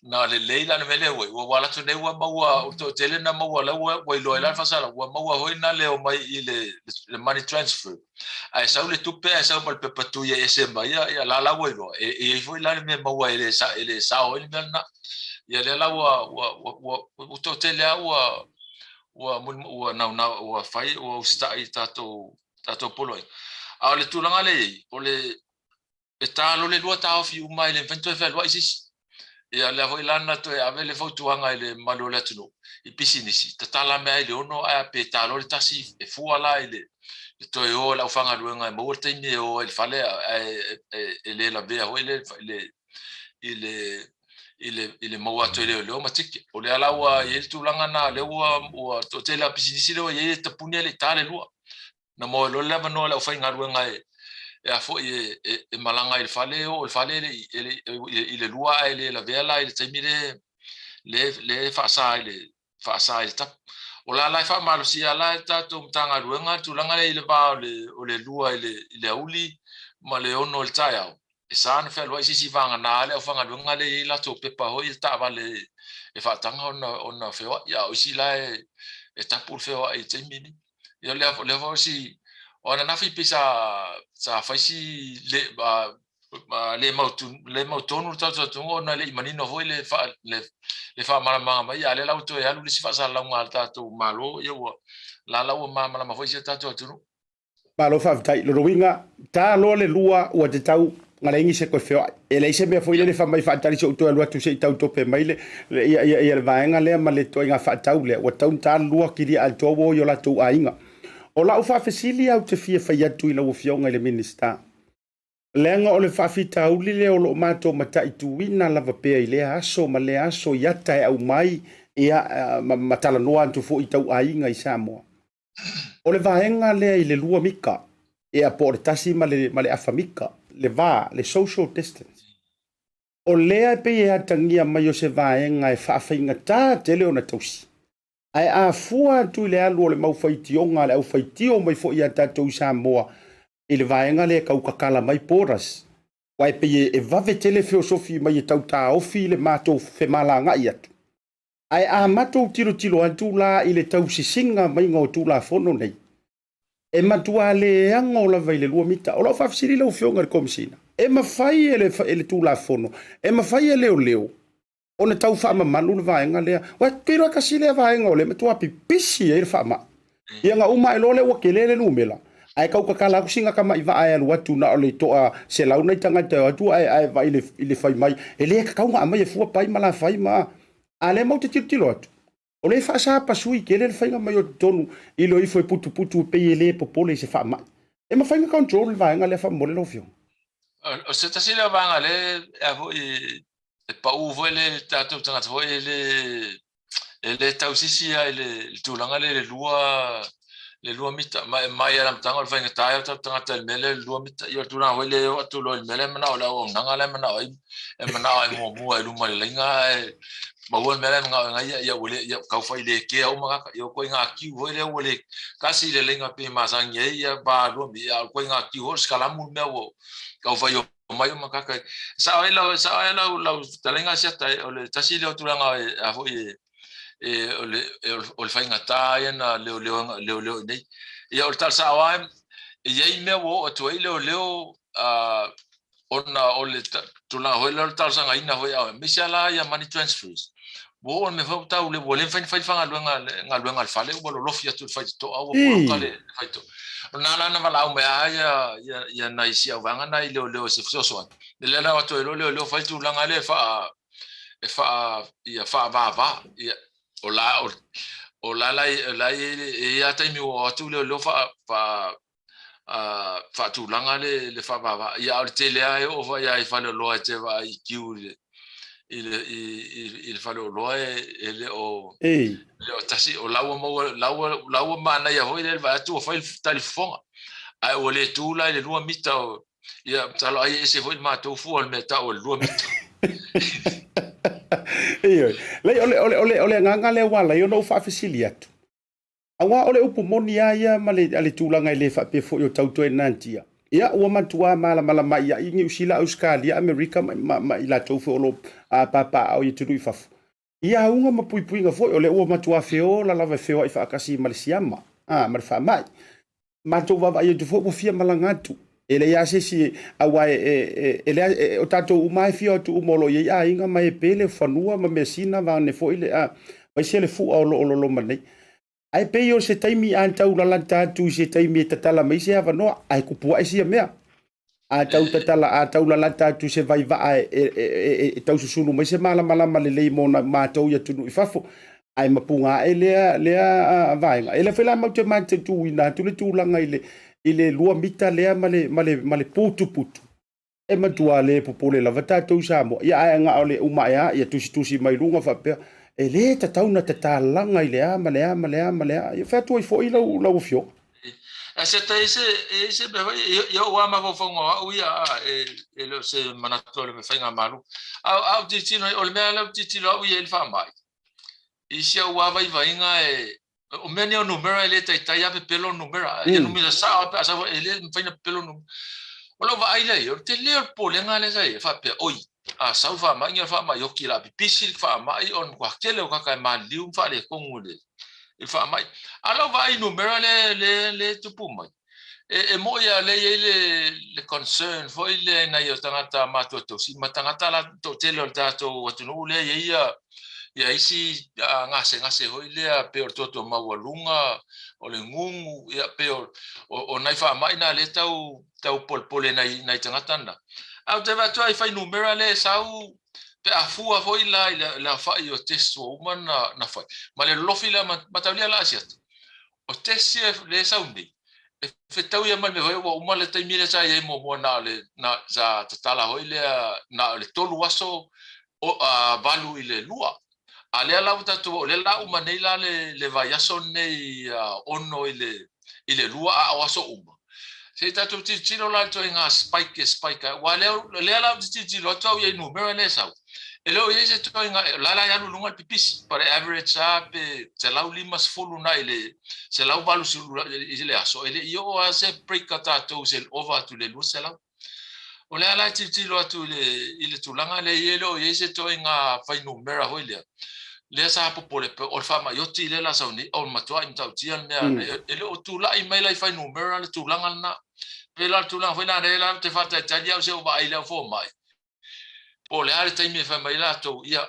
na lelei la le mea lea ua ua alu atu nei ua maua o le toatele na maua la ua ua iloa ai la le faasala ua maua foi na leo mai i le le money transfer. Ae sau le tupe ae sau ma le pepa tui e ese mai ia, ia la la ua iloa. E, e i ai foi la le mea maua e le, sa, e le sao ai le mea lena. Ia lea la ua, ua, ua, ua, ua toatele lava ua, ua, ua naunau, ua fai, ua usitai i tatou, tatou poloaiga. A o le tulaga lea e i ai, o le, e ta loa le lua taofi uma e le mafai ona toe fealuai se isi. Ia, lea foi la na toe ave le fautuaga i le mamalu o le atunuu i pisinisi, tatala mea i le 6 ae pe ta loa le 1 e fua la i le toe o e le aufaigaluega e maua le taimi e o ai i le fale ae e le lavea foi le i le i le maua atu e leoleo ma ticket. O lea la ua i ai le tulaga lena, o lea ua toatele lava pisinisi lea ua i ai e tapuni ae le i ta le 2. Na maua ai loa le avanoa o le aufaigaluega e a foi e malaga i le fale, e oo i le fale i le 2 ae le lavea la i le taimi le faasa i le tapu. O la la e faamalosia la e le tatou Matagaluega le tulaga lea i le va o le 2 i le aoauli ma le 6 i le taeao. E sa ona fealuai se isi vagana le aufaigaluega lea e i ai latou pepa foi ia taavale e faataga ona feoai, a o isi la e tapu le feoai i le taimi lenei. Ia o lea foi si o ananafi pei sa fai si le le mautonu le tatou atunuu ona e le i manino foi le faamalamalamaga mai, a o lea la ua toe alu le isi faasalalauga a le tatou Malo, ia ua la ua malamalama foi si o tatou atunuu. Malo faafetai. Lona uiga, ta loa le 2 ua tatau na leai nisi e toe feoai. E leai se mea foi lele fai mai faatali se i ou toe alu atu se i tau tope mai le ia ia ia le vaega lea ma le ituaiga faatau lea. Ua tatau ona ta le 2 kilia atoa ua o i o latou aiga. O lau faafesili lava ou te fia fai atu i lau Afioga i le Minisita, leaga o le faafitauli lea o lo o matou mataituina lava pea i lea aso ma lea aso i ata e aumai ia ma talanoa atu foi i tau aiga i Samoa. O le vaega lea i le 2 mita, ia po o le 1 ma le afa mita, le va, le social distance. O lea e pei e atagia mai o se vaega e faafaigata tele ona tausi. Ae a fua atu i le alu o le mau faitioga a le aufaitio mai foi ia tatou i Samoa i le vaega lea e tau tatala mai borders, aua e pei e vave tele feosofi mai e tau taofi le matou femalagaai atu. Ae a matou tilotilo atu la i le tausisiga maiga o Tulafono nei, e matua leago lava i le 2 mita. O lau faafesili lau Afioga i le Komesina, e mafai e le, e le Tulafono, e mafai e leoleo ona tau faamamalu le vaega lea? Ua te iloa tasi lea vaega o lea e matua pipisi ai le faamai. Ia na uma ae loa lea ua tele le numera, ae tau tatala atu sina tamai vaa e alu atu na o le toa 100 nai tagata e o atu ae ae vaai i le fai mai e le tatau ona aumai e fua pai ma lafai ma a lea matou te tilotilo atu o lea e faasapasui tele le faiga mai o totonu i le o ifo e putuputu e pei e le popole i se faamai. E mafai ona control le vaega lea faamolemole lau Afioga? O se tasi lea o vaega lea e foi e pau foi le tatou tagata foi e le tausisi lava i le tulaga lea i le 2 mita. Ma e mai lava i le amataga o le faigata ia o tatou tagata i le mea lea i le 2 mita. Ia o le tulaga foi lea e oo atu loa i le mea lea e manao le auaunaga la e manao ai, e manao ai muamua i luma i le laina ae maua le mea la e manao ai ia, ia ua le, ia tau fai le kea uma kaka. Ia o ituaiga queue foi lea ua le tasi le laina pei e masani ai ia pa 2 mita, a o ituaiga queue foi o le sikalamu le mea ua tau fai mai uma kaka. Sao ai lau, sao ai lau, lau fetalaiga Asiata, o le tasi lea o tulaga e, a foi e, e, o le, e, o le faigata ia na leoleo, leoleo i nei. Ia o le tala sao lava, e i ai mea ua oo atu ai leoleo, ona o le tulaga foi lea o le talosagaina foi a aemaise lava la ia money transfers. Ua oo i le mea foi ua tau le, ua le mafai ona fai le fagaluega, galuega a le fale, ua lolofi atu i le faitotoa, ua poloka le faitotoa. O lena la na valaau mai lava ia nai si auvaega na i leoleo e se fesoasoani. O lea la o atu ai loa leoleo fai le tulaga lea e faa, e faa, ia faavava. Ia, o la, o la la e i ai lava taimi ua o atu leoleo faa, faa, faatulaga le faavava. Ia, a o le tele lava e oo foi lava i faleoloa e te vaai i queue i le i le faleoloa e le o le o tasi o la ua maua la ua manaia foi le vaai atu ua fai le talifofoga ae ua le tu la i le 2 mita o ia masalo ai e ese foi le matou fua o le mea e tau o le 2 mita. Ioe. Leai, o le agaga lea ua ala ai ona ou faafesili atu. Aua o le upu moni lava ia ma le, le tulaga e le faapea foi o tau toe natia. Ia, ua matua malamalama i ai Niu Sila, Ausetalia, Amerika ma, ma, ma i latou foi o lo o papaaao i atunuu i fafo. Ia auga ma puipuiga foi, o lea ua matua feola lava e feoai faatasi ma le siama, a, ma le faamai. Matou vaavaai atu foi ua fia malaga atu. E leai lava se isi, aua e, e, e, e, leai, e, o tatou uma lava e fia atu uma o lo o i ai aiga ma e pele, fanua ma measina vaeane foi le, a, aemaise le fua o lo o loloma nei. Ae pei o se taimi a tau lalata atu i se taimi e tatala mai se avanoa, ae tupu ae sia mea. A tau tatala, a tau lalata atu se vaivaa e taususulu mai se malamalama lelei mo nai matou i atunuu i fafo, ae mapuga ae lea vaega. E le foi la matou te mataituina atu le tulaga i le 2 mita lea ma le putuputu, e matua le popole lava tatou i Samoa. Ia ae na o le uma ae lava, ia tusitusi mai luga faapea, e le tatau ona tatalaga i le a ma le a ma le a ma le a. Ia fai atu ai foi lau afioga. Asiata, e i ai se mea foi, ia ou lava mafaufauga o au ia, e le o se manatu o le faigamalo. A ou tilotilo, o le mea lea ou tilotilo au ia i le faamai, i si au lava vaivaiga e, o mea nei o numera e le taitai lava pepelo numera. Ia numera sao lava pe a sau e le mafai ona pepelo numera. O lau vaai lea i ai, o le tele o le popolega lea sa i ai, faapea, oi, a sau le faamai, o le faamai oti o le a pipisi le faamai ona matua tele o tagata e maliliu ma faaletonu i le faamai. A o lau vaai i numera lea e tupu mai, e moni lava o lea e i ai le concern foi lea i nai o tagata matuatausi ma tagata la toatele o le tatou atunuu lea e i ai ia isi gasegase foi lea pei o le toto maualuga, o le gugu, ia pei o nai faamai na lea tau tau polepole nai tagata na. Ae ou te vaai atu i fuainumera lea e sau pe a fua foi la i le aofai o test ua uma na fai ma le lolofi lea mataulia la Asiata. O test ia lea e sau nei, e fetau ia ma le mea foi ua uma le taimi lea sa i ai muamua na o le na sa tatala foi lea na o le 3 aso o 8 i le 2. A lea la ua tatou o lea la uma nei la le vaiaso nei 6 i le 2 a o aso uma. Se i tatou tilotilo la i le ituaiga spike e spike ai. Aua lea la ou te tilotilo atu au i numera lea e sau. E le o i ai se ituaiga, o la la e alu i luga le pipisi, but e average lava pe 150 nai le 180 i le aso, e le i oo lava se break a tatou se ova atu i le 200. O lea la e tilotilo atu i le tulaga lea e le o i ai se ituaiga fuainumera foi lea, lea sa popole o le faamai oti lea la sau nei, o le matuai matautia le mea, e le o tulai mai la i fuainumera le tulaga lena. Pei la o le tulaga foi lena lea la ou te faatalitali au se i ou vaai i le au fomai, po o le a le taimi e fai mai ai latou, ia,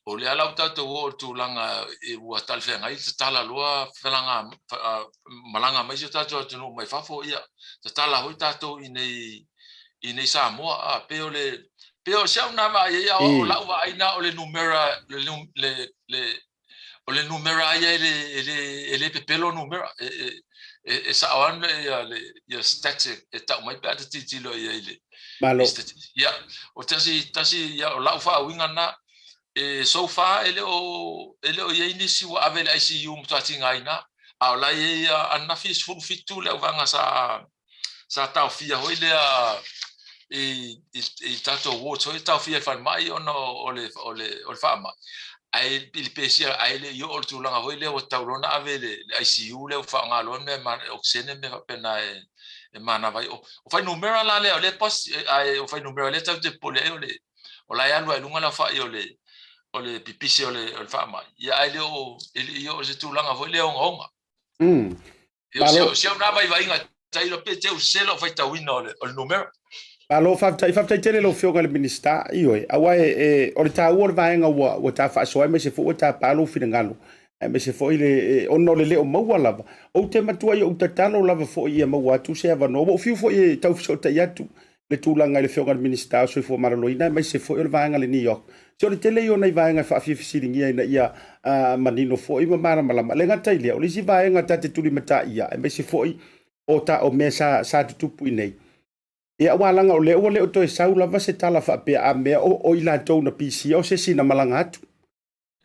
o lea la ua tatou oo i le tulaga ua talafeagai tatala loa felaga malaga mai si o tatou atunuu mai fafo, ia tatala foi tatou i nei Samoa. A pei o le pei o si au na vaai ai, a o lau vaai na o le numera le o le numera ia e le pepelo numera e sao lava ia stats e tau mai pe a te tilotilo i ai le Malo. Ia, o tasi tasi ia o lau faauiga na e so far e le o i ai nisi ua ave i le ICU matua tigaina, a o la e i ai ananafi e 17 le auvaega sa taofia foi lea i tatou wards foi taofia i falemai ona o le faamai. Ae i le pesia ae le i oo i le tulaga foi lea ua tatau loa ona ave i le ICU lea ua faaaoga loa mea okesene ma mea faapena e manava ai. O fuainumera la lea o lea ae o fuainumera lea tatou te popole ai o le o la e alu lava i luga le aofai o le pipisi o le faamai, ia ae le o i oo i se tulaga foi lea ogaoga. Malo. Si au na vaivaiga tailo pe te u se lou faitauina o le numera. Malo, faafetai, faafetai tele lau Afioga i le Minisita. Ioe, aua o le taua o le vaega ua ta faasoa aemaise foi ua tapa lou finagalo, aemaise foi le ona o le leo maua lava. Ou te matua i ou tatalo lava foi ia maua atu se avanoa. Ua ou fiu foi e tau fesootai atu le tulaga i le Afioga i le Minisita o Soifua Maloloina aemaise foi o le vaega a le NEOC. Se o le tele ia o nai vaega e faafia-fesiligia ina ia manino foi ma malamalama. E le gata i lea, o le isi vaega ta te tulimataia aemaise foi o ta o mea sa tutupu i nei. Ia aua leaga o lea ua le o toe sau lava se tala faapea a mea o i latou na pisia o se isi na malaga atu.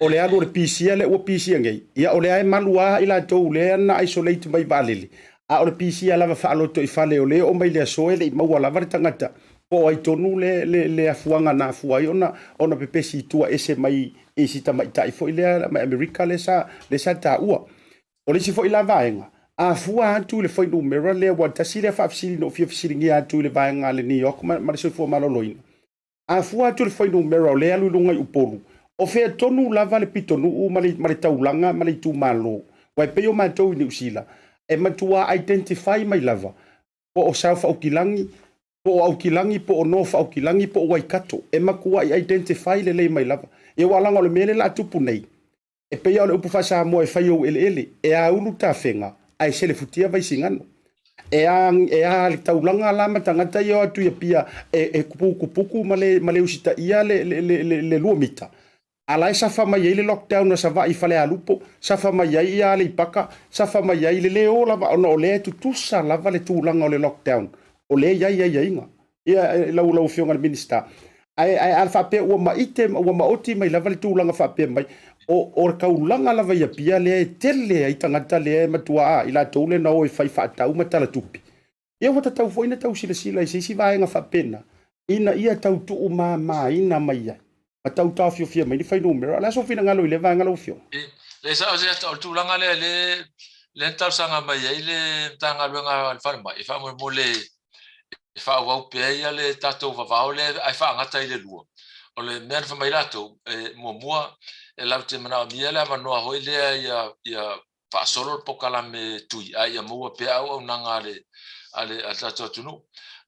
O le alu o le pisia lea ua pisia nei, ia o lea e malu lava i latou lea na isolate mai vaalele, a o le pisia lava faaloto i fale o lea e oo mai le aso e le i maua lava le tagata po o ai tonu le afuaga na afua ai ona pepesi i tua ese mai i si tamaitai foi lea mai Amerika lea sa taua. O le isi foi la vaega, a fua atu i le fuainumera lea ua tasi lea faafesili na ou fia fesiligia atu i le vaega a le NEOC ma le Soifua Maloloina, A fua atu i le fuainumera o lea e alu i luga i Upolu, o fea tonu lava le pitonuu ma le taulaga ma le itumalo? Aua e pei o matou i Niu Sila, e matua identify mai lava po o South Aukilagi, po o Aukilagi, po o North Aukilagi, po o Waikato. E matuai identify lelei mai lava. Ia aua leaga o le mea lea o le a tupu nei, e pei lava o le upu faa-Samoa e fai ou eleele, e aulu tafega ae selefutia Vaisigano. E a, e a le taulaga la ma tagata ia o atu i Apia e, e pukupuku ma le, ma le usitaia le, le, le, le, le 2 mita. A la e safa mai ai le lockdown a Savaii i Falealupo, safa mai ai ia Aleipata, safa mai ai le le o lava ona o lea e tutusa lava le tulaga o le lockdown. O lea e i ai aiaiga. Ia, lau, lau Afioga i le Minisita, ae, ae a faapea ua maite, ua maoti mai lava le tulaga faapea mai, o le taulaga lava i Apia lea e tele ai tagata lea e matua i latou lea na o e fai faatau ma tala tupe. Ia ua tatau foi ona tau silasila i se isi vaega faapena ina ia tau tuumamaina mai ai ma tau taofiofia mai ni fuainumera. O le a sou finagalo i lea vaega lau Afioga? Le sao se ata o le tulaga lea le le na talosaga mai ai le Matagaluega a le Falemai e faamolemole e faaauau pea ia le tatou vavao lea ae faagata i le lua. O le mea na fai mai latou, e muamua e latou te manaomia le avanoa foi lea ia ia faasolo le polokalame tui a ia maua pea auaunaga a le a le a le tatou atunuu.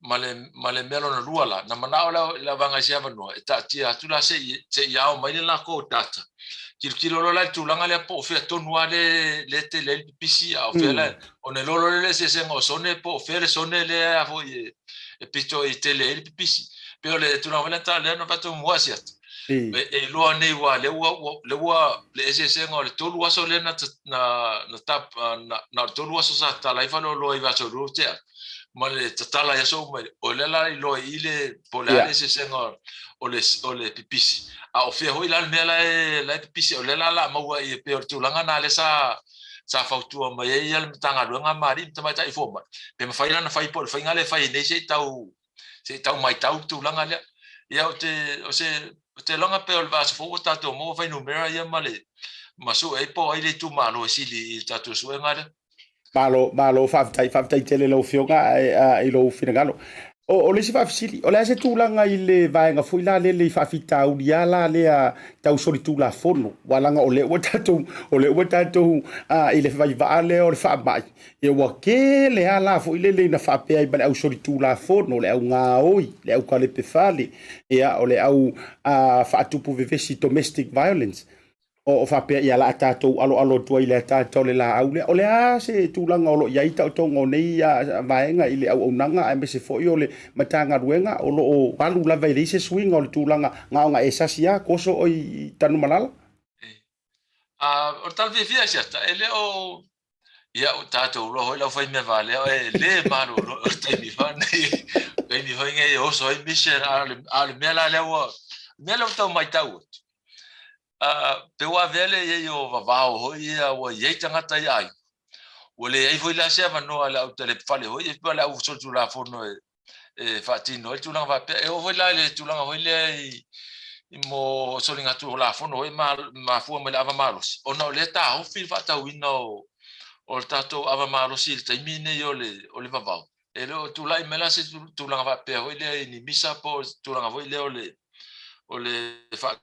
Ma le ma le mea lona lua la, na manao le le vaega i se avanoa e taatia atu la se i se i ao mai le lakou data. Tilotilo loa la i le tulaga lea po o fea tonu lava le le tele ai le pipisi a o fea la ona iloa loa lea le eseesega o sone po o fea le sone lea foi e pito i tele ai le pipisi. Pei o le tulaga foi lea lea na fai atu muamua Asiata. E iloa nei ua lea ua lea ua le eseesega o le 3 aso lea na na na tap na na o le 3 aso sa tatala ai faleoloa i vaiaso lua ua tea ma le tatala i aso uma o lea la iloa i le po o le a le eseesega o le o le pipisi a o fea foi la le mea la e la e pipisi o lea la la maua i pei o le tulaga na lea sa sa fautua mai ai le Matagaluega ma alii ma tamaitai fomai pe mafai la ona fai po o le faiga lea e fai nei se i tau se i tau matau le tulaga lea. Ia ou te, o se, ou te iloga pei o le vaiaso fou ua tatou maua fuainumera ia ma le, ma sue ai po o ai le itumalo e sili i le tatou suega lea. Malo, malo, faafetai, faafetai tele i lau Afioga i lou finagalo. O le isi faafesili, o le a se tulaga i le vaega foi la lele i faafitauli a la lea tau solitulafono, aua leaga o lea ua tatou, o lea ua tatou i le vaivaa lea o le faamai, Ia ua tele lava la foi lele ina faapea ai ma le au solitulafono, le au gaoi, le au kalepe fale, ia, o le au faatupu vevesi, domestic violence. O faapea ia la tatou aloalo atu ai i le ataata o le laau lea. O le a se tulaga o lo o i ai taotoga o nei vaega i le auaunaga aemaise foi o le Matagaluega o lo o alu lava e leai se suiga o le tulaga na ona e sasi lava toso oe i Tanumalala? O le tala fiafia Asiata, e le o Ia, ua tatou iloa foi le aufaimea valea e le malolo o le taimi foi nei, taimi foi nei e oso ai mission, a o le, a o le mea la lea ua, le mea lea ua tau matau atu, pe ua avea le i ai o vavao foi ia ua i ai tagata i aiga, ua leai foi la se avanoa a le au talepafale foi ia po o le au solitulafono e, e faatino ai le tulaga faapea. E oo foi la i le tulaga foi lea i, i mo soligatulafono foi ma mafua mai le ava malosi, ona o lea e taofi le faatauina o, o le tatou ava malosi i le taimi lenei o le, o le vavao. E le o tulai mai la se tulaga faapea foi lea i ni misa po o se tulaga foi lea o le, o le faa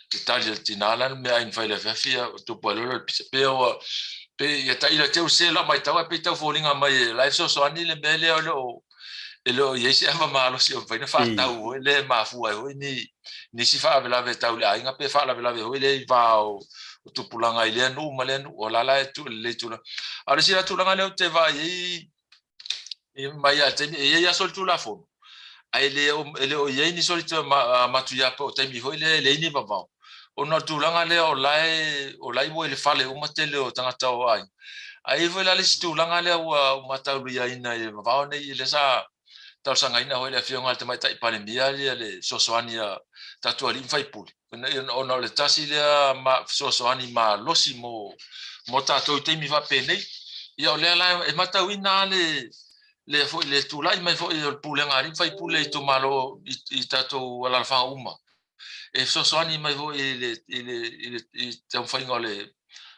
Te tali a le tina la le mea ai na fai i le afiafi ia tupu ai loa le pisa pe ua pe ia tailo te se la matau ai pe tau foliga mai e la e fesoasoani le mea lea o le o e le o i ai se ava malosi o mafai ona faatau foi lea e mafua ai foi ni nisi faalavelave tau i le aiga pe faalavelave foi lea i va o tupulaga i lea nuu ma lea nuu o la la e lelei tulaga. A o le isi la tulaga lea ou te vaai ai mai lava i le taimi, e i ai lava solitulafono, ae le o, e le o i ai ni solitulafono matuia po o taimi foi lea e leai ni vavao, ona o le tulaga lea o la e, o la e ua i le fale uma tele o tagata o aiga. Ae i ai foi la le isi tulaga lea ua matauliaina i le vavao nei, lea sa talosagaina foi e le Afioga i le Tamaitai Palemia le fesoasoani a tatou alii ma faipule, ona o le tasi lea fesoasoani malosi mo mo tatou i taimi faapenei. Ia o lea la e matauina lava le le foi le tulai mai foi o le pulega a alii ma faipule i itumalo i tatou alaalafaga uma e fesoasoani mai foi i le i le i le i taumafaiga o le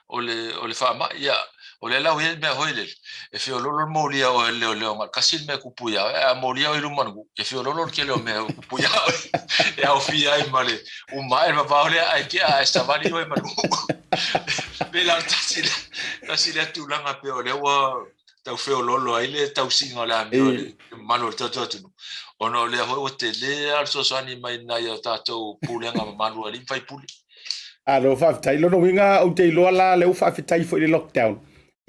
o le, o le faamai. Ia, o lea la ua i ai le mea foi lele, e feoloolo le molia o oe e le leoleo, na o le tasi le mea e kupu iā oe, ae a molia oe i luma o le nuu, e feoloolo le tele o mea e kupu iā oe, e aofia ai ma le uma ae le vavao lea, ae tea ae savali oe ma le nuu. Pei la o le tasi lea, tasi lea tulaga pei o lea ua tau feoloolo ai le tausiga o le amio i le mamalu o le tatou atunuu. Ona o lea foi ua tele lava le fesoasoani mai nai o tatou pulega mamalu a alii ma faipule. Malo faafetai. Lona uiga ou te iloa la lea ua faafetai foi i le lockdown.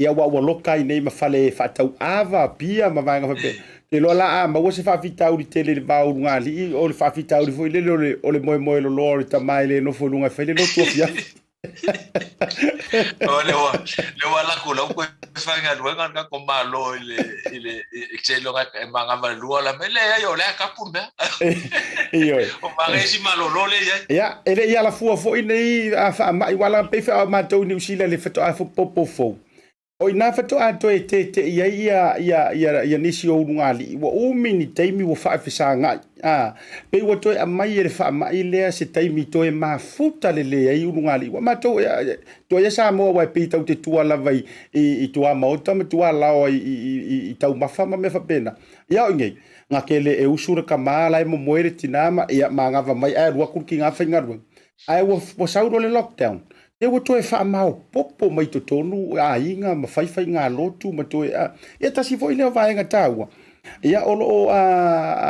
Ia aua ua loka ai nei ma fale faatau ava, pia ma vaega faapea. Ou te iloa la a maua se faafitauli tele i le va o ulugalii, o le faafitauli foi lele o le moemoe loloa o le tama e le nofo i luga e fai le lotu afiafi. O le ua le ua laku lau koe faigaluega le tatou Malo i le i le i seiloga e magava le lua la me leai o lea kapu le mea. Ioe. O maga isi malolo lea i ai. Ia, e le i alafua foi nei a faamai ua ala pei foi matou i Niu Sila i le faatoa popo fou. O i ina faatoa toe tete'i ai ia nisi o ulugalii, ua umi ni taimi ua faafesagai, a, pei ua toe aumai e le faamai lea se taimi toe mafuta lelei ai ulugalii. Ua matou, tuaia Samoa aua e pei tatou te tua lava i tuamaota ma tualaoa i taumafa ma mea faapena. Ia o i nei, gake le e usu le tama la e momoe le tina ma ia magava mai ae alu atu le tina faigaluega. Ae ua sau loa le lockdown, Ia ua toe faamaopoopo mai totonu aiga ma fai faigalotu ma toe a ia tasi foi lea o vaega taua ia o lo o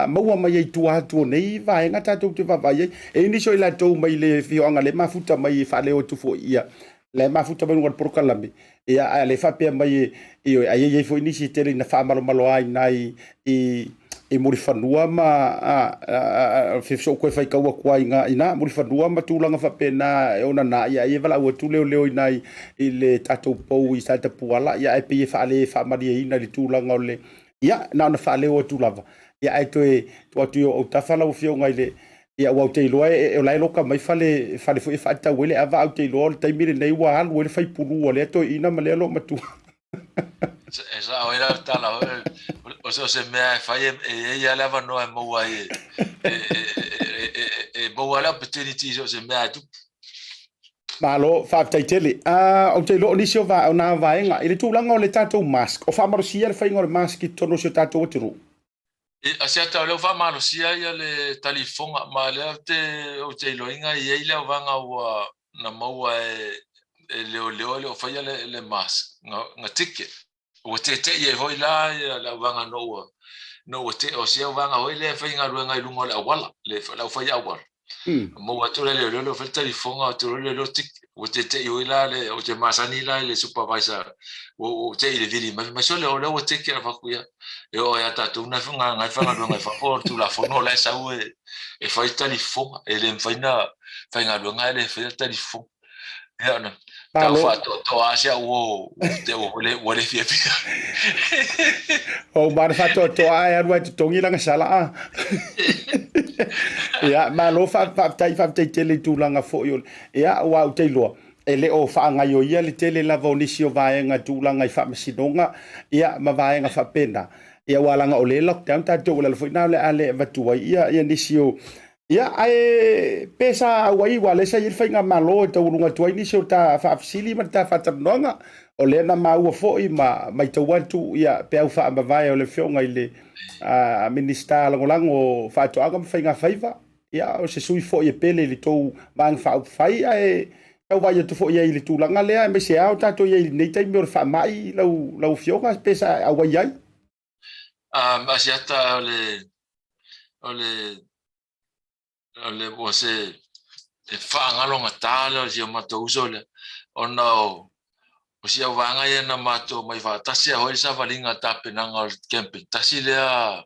maua mai ai tua atu o nei vaega tatou te vaavaai ai. E i ai nisi o i latou mai le afioaga lea e mafuta mai e faaleo atu foi ia la e mafuta mai luga o le polokalame ia ae le faapea mai ioe ae i ai foi nisi e tele ina faamalomaloa i i i Mulifanua ma soo toe faitau atu ai i ina Mulifanua ma tulaga faapena e ona na ia ai e valaau atu leoleo i ina i le tatou pou i Satapuala ia ae pei e faale faamalieina i le tulaga o le ia na ona faaleo atu lava ia ae toe tuu atu i ou autafa lau afioga i le ia aua ou te iloa e o la e loka mai fale fale foi e faatau ai le ava ae ou te iloa o le taimi lenei ua alu ai le faipulu a lea toeaina ma lea loomatua. E sao ai la le tala o se mea e fai e i ai lava le avanoa e maua ai e maua le opportunity so o se mea e tupu. Malo, faafetai tele. Ou te iloa o nisi o na vaega i le tulaga o le tatou mask, o faamalosia le faiga o le mask i totonu o si o tatou atunuu. Asiata o lea ua faamalosia ia le talifofoga ma lea ou te iloaina e i ai le auvaga ua na maua e leoleo e le o faia le mask na ticket. Ua tete'i ai foi la le auvaga ina ua o si auvaga foi lea e faigaluega i luga o le auala, le aufai auala. Maua atu le leoleo lea ua fai le talifofoga atu loa le leoleo ticket. Ua tete'i foi la le, ou te masani la i le supervisor ua ou te'i i le vili mai, fai mai, sole o lea ua ticket. Ou fai atu, ia, e oo ia tatou na e faigaluega i fafo, o le Tulafono o la e sau e fai le talifofoga, e le mafai ona faigaluega ae le faia le talifofoga. Ia ona tau faatoatoa lava si au uo ua le fiafia. Ua uma ona faatoatoa ae alu lava e totogi lana sala a. Ia, malo faafetai, faafetai tele i tulaga foi o le, ia, aua ou te iloa, e le o faagaioia le tele lava o nisi o vaega tulaga i faamasinoga, ia, ma vaega faapena. Ia, aua leaga o lea e lockdown tatou, o le ala foi lena o le a le avatu ai ia, ia nisi o, ia, ae pe sa auai, aua o lea sa i ai le faigamalo e taualuga atu ai nisi o ta faafesili ma le ta faatalanoaga. O lea na maua foi ma matau atu, ia, peau faamavae o le afioga i le Minisita Lagolago o Faatoaga ma Faigafaiva, ia, o se sui foi e pele i le tou Vaega Faaupufai, ae tau vaai atu foi i ai i le tulaga lea, aemaise lava o tatou i ai i lenei taimi o le faamai, lau afioga, pe sa auai ai. Asiata o le o le o le ua se e faagalogata lea o si o matou uso lea ona o o si auvaega ia na matou omai faatasi lava foi le savaliga tapenaga o le camping tasi lea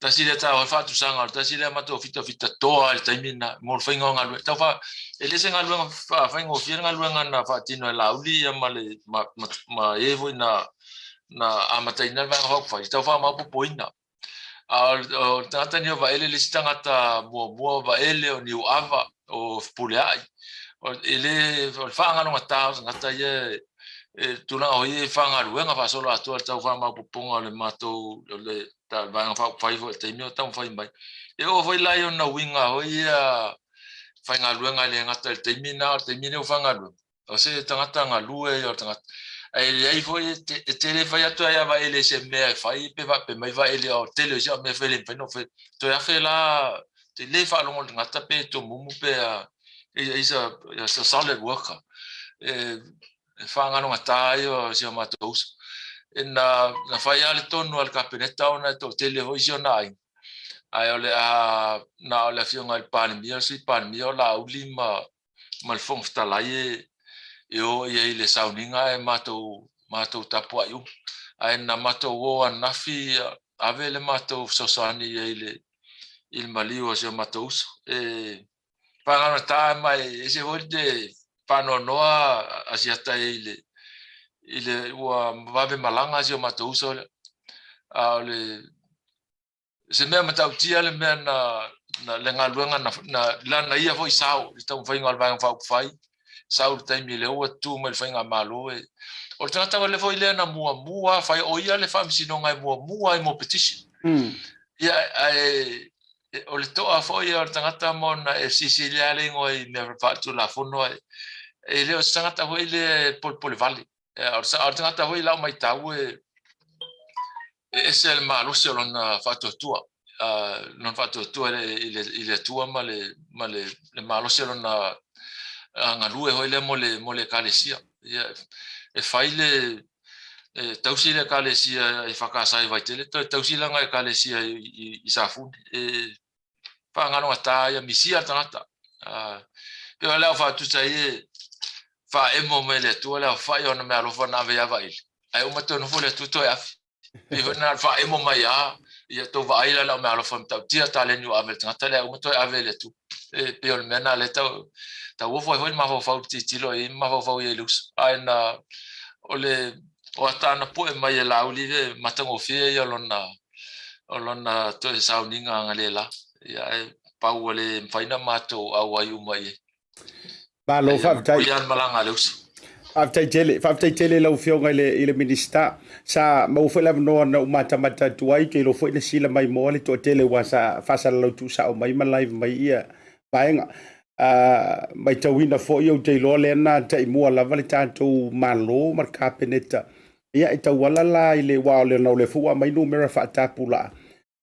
tasi lea taua ai faatusaga o le tasi lea matou fitafitatoa i le taimi lena mo le faiga o galuega tau fa e le se galuega faigofie le galuega na faatino e Laauli ia ma le ma, ma, ma e foi na na amataina le Vaega Faaupufai, tau faamaopoopoina. A o le tagata lenei o Vaele le isi tagata muamua o Vaele, o Niuava, o Fepuleai. E le, o le faagalogata o tagata ia e tulaga foi ia i fagaluega faasoloatoa i le tau faamaopoopoga o le matou, o le Vaega Faaupufai foi i le taimi o taumafai mai. E oo foi la i ona uiga foi ia faigaluega e le gata i le taimi lena, a o le taimi lenei ua faigaluega. O se tagata galue ia o le tagata. Ae leai foi e te le fai atu ai ia Vaele i se mea e fai pe faapea mai Vaele o tele o isi au mea e fai e le mafai ona fai. Toe afe la te le faalogo i le tagata pe tomumu pe a he's a, he's a solid worker. E, e faagalogata ai o si o matou uso. E na, na fai lava le tonu a le Kapeneta ona e toatele foi si ona aiga. Ae o le a na o le Afioga i le Palemia, le Sui Palemia, o Laauli ma ma le Fofoga Fetalai e e o i ai i le sauniga ae matou matou tapuai uma. Ae na matou o ananafi ave le matou fesoasoani i ai i le i le maliu o si o matou uso. E faagagatā ma e ese foi le faanoanoa Asiata i le i le ua vave malaga si o matou uso lea. A o le se mea matautia le mea na, na le galuega na, na lana ia foi sao i le taumafaiga o le Vaega Faaupufai, sau i le taimi lea ua tu mai le faigamalo e o le tagata wale foi lea na muamua fai o ia le faamasinoga e muamua ai mo petition. Ia ae o le toa foi o le tagata ma ona FCC lea le igoa i mea faatulafono ai e le o se tagata foi lea e polepole vale. O le tagata foi lau matau e ese le malosi o lona faatuatua, lona faatuatua i le Atua ma le malosi o lona galue foi lea mo le Ekalesia. E fai le, e tausi le Ekalesia i Fakasa i Vaitele, toe tausi lana Ekalesia i Safune. E faagalogata ia misia le tagata. Pei o le au faatusa ai e faaemo mai le Atua le aofai o ana meaalofa na ave ia Vaele, ae uma toe nofo le Atua toe afe. Pei foi na faaemo mai a ia tou vaai la lau meaalofa matautia taleni ua ave le tagata lea, uma toe ave i le Atua. E pei o le mea na lea tau tauofo ai foi le mafaufau i le tilotilo i ai ma mafaufau i ai i le uso. Ae na o le o ata ana pue mai e Laauli e matagofie ia lona o lona toe sauniga angalela, ia ae pau ua le mafai ona matou auai uma i ai. Malo faafetai. Ia le malaga a le uso. Faafetai tele, faafetai tele i lau Afioga i le Minisita. Sa maua foi le avanoa na ou matamata atu ai, ou te iloa foi na sila maimoa le toatele aua sa faasalalau tuusao mai ma live mai ia vaega. Matauina foi ou te iloa lea na taimua lava le tatou Malo ma le Kapeneta. Ia e tauala la i le aua o le lea foi ua aumai numera faatapulaa,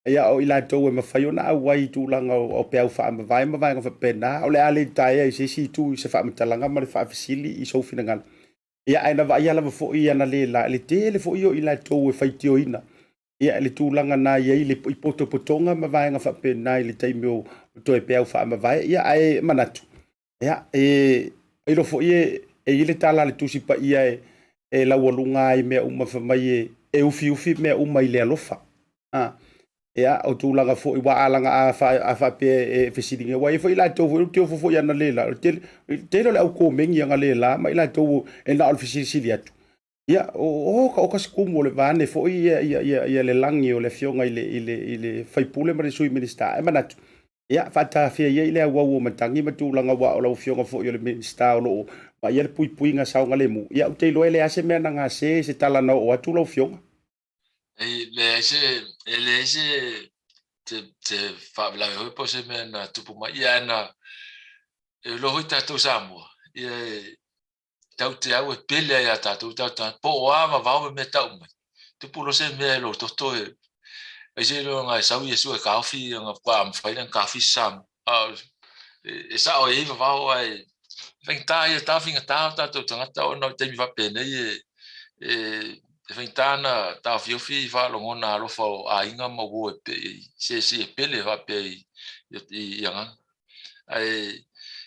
ia o i latou e mafai ona auai i tulaga o peau faamavae ma vaega faapena. O le a le taea i se isi itu i se faamatalaga ma le faafesili i sou finagalo. Ia ae na vaaia lava foi analeila i le tele foi o i latou e faitioina ia le tulaga na i ai le i potopotoga ma vaega faapena i le taimi o toe peau faamavae. Ia ae manatu, ia e iloa foi e i ai le tala a le Tusi Paia e laualuga ai mea uma fai mai e ufiufi mea uma i le alofa. Ia o tulaga foi ua alaga a faapea e fesiligia aua e i ai foi latou foi ou te ofo foi analeila, o le tele tele o le au komeni analeila ma i latou e na o le fesilisili atu. Ia o o ka se kumu o le vaane foi ia le lagi o le afioga i le faipule ma le sui Minisita. E manatu, ia faatafea ia i le auau o matagi ma tulaga aua o lau afioga foi o le Minisita o lo o vaaia le puipuiga saogalemu. Ia ou te iloa e leai se mea na gase i se tala na oo atu lau afioga. E leai se, e leai se te faalavelave foi po o se mea na tupu mai. Ia ae na, e iloa foi tatou Samoa, ia e tau te au e pele ai ia tatou tatou tagata, po o a vavao ma mea tau mai. Tupu loa se mea e lou toto e ai se iloa e sau Iesu e taofi ona faatoa mafai ona taofi se Samoa. A e sao e i ai vavao ae faigata ia taofigata o tatou tagata ona o taimi faapenei e e faigata ona taofiofi faalogona alofa o aiga ma uo e se e pele faapea i agaga. Ae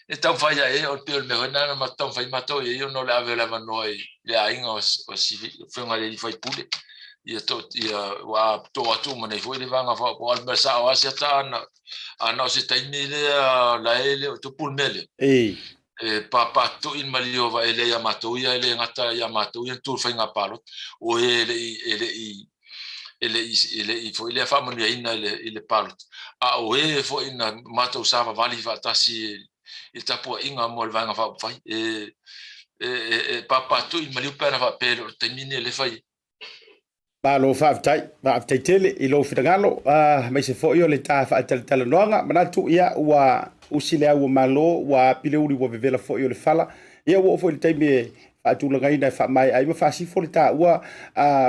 e taumafai ae o le pei o le mea foi lena na taumafai matou i ai ona o le ave o le avanoa i le aiga o Afioga i le alii faipule ia to ia ua to atu uma nei foi le vaega faaopoopo. A o le mea sao lava siata ana ana o se taimi lea la e le o tupu le mea lea. E papatoi le maliu o Vaele ia matou ia e le gata ia matou ia na tu i le faiga palota o e le i e le i e le i e le i foi lea faamanuiaina i le i le palota, a o e foi na matou savavali faatasi i le tapuaiga mo le Vaega Faaupufai. E e e papatui maliu pe ana faapea e le o le taimi lenei o lea e fai ai. Malo faafetai, faafetai tele i lou finagalo, aemaise foi o le ta faatalatalanoaga. Manatu ia ua usi le au o Malo, ua api le uli ua vevela foi o le fala. Ia ua oo foi i le taimi e faatulagaina e faamaea ai ma faasifo le taua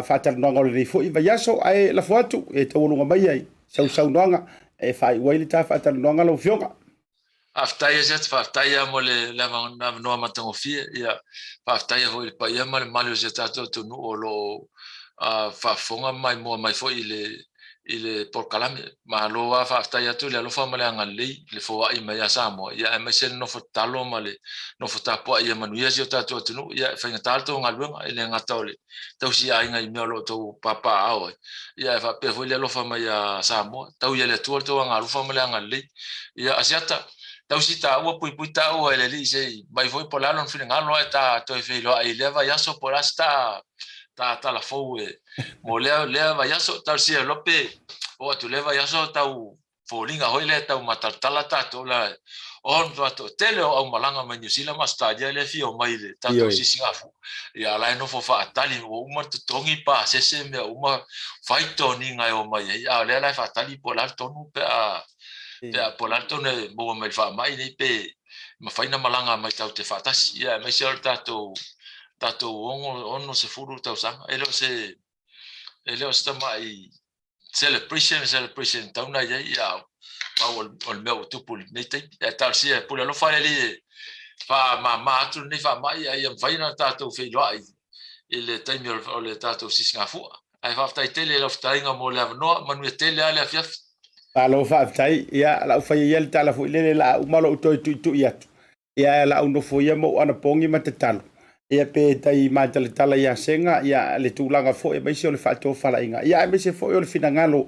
faatalanoaga o lenei foi vaiaso, ae lafo atu e taualuga mai ai sau saunoaga e faaiu ai le ta faatalanoaga lau Afioga. Faafetai Asiata, faafetai lava mo le avanoa matagofie. Ia, faafetai foi i le paia ma le mamalu o si o tatou atunuu o lo o faafofoga ma maimoa mai foi i le i le polokalame. Malo lava faafetai atu i le alofa ma le agalelei i le foai mai ia Samoa, ia aemaise le nofo tatalo ma le nofo tapuai ia manuia si o tatou atunuu. Ia e faigata le tou galuega, e le gata o le tausiaiga i mea o lo o outou papaaao ai, ia ae faapea foi le alofa mai ia Samoa. Tau ia le Atua le tou agalofa ma le agalelei. Ia Asiata, tausi taua, puipui taua e le Alii se i mai foi po o le a lona finagalo ae ta toe feiloai i lea vaiaso po o le a se ta ta tala fou e mo lea lea vaiaso. Talosia loa pe oo atu lea vaiaso tau foliga hoi lea tau matalatala tatou la on matua tele o aumalaga mai Niu Sila ma Australia lea fia omai i le tatou sisigafua. Ia la e nofo faatali ua uma ona totogi pasese mea uma fai toniga e omai ai, a o lea la e faatali po o le a le tonu pe a pe a po o le a le tonu e maua mai i le faamai nei pe mafai ona malaga mai tatou te faatasi. Ia aemaise o le tatou tatou 60 tausaga e le o se e le o se tamai celebration celebration tau na iai ia pau o le mea ua tupu i lenei taimi. Ae talosia e pule alofa le Alii e faamama atu lenei faamai ae ia mafai ona tatou feiloai i le taimi o le tatou sisigafua. Ae faafetai tele i lau fetalaiga mo le avanoa, manuia tele lava le afiafi. Malo faafetai. Ia, o le a ou faia ia le tala foi lele, o le a uma lou toe tuitui atu. Ia, ae o le a ou nofo ia ma ou anapogi ma tatalo. Ia, pe tai matalatala ia Sega, ia, le tulaga foi aemaise o le faatofalaiga, ia, aemaise foi o le finagalo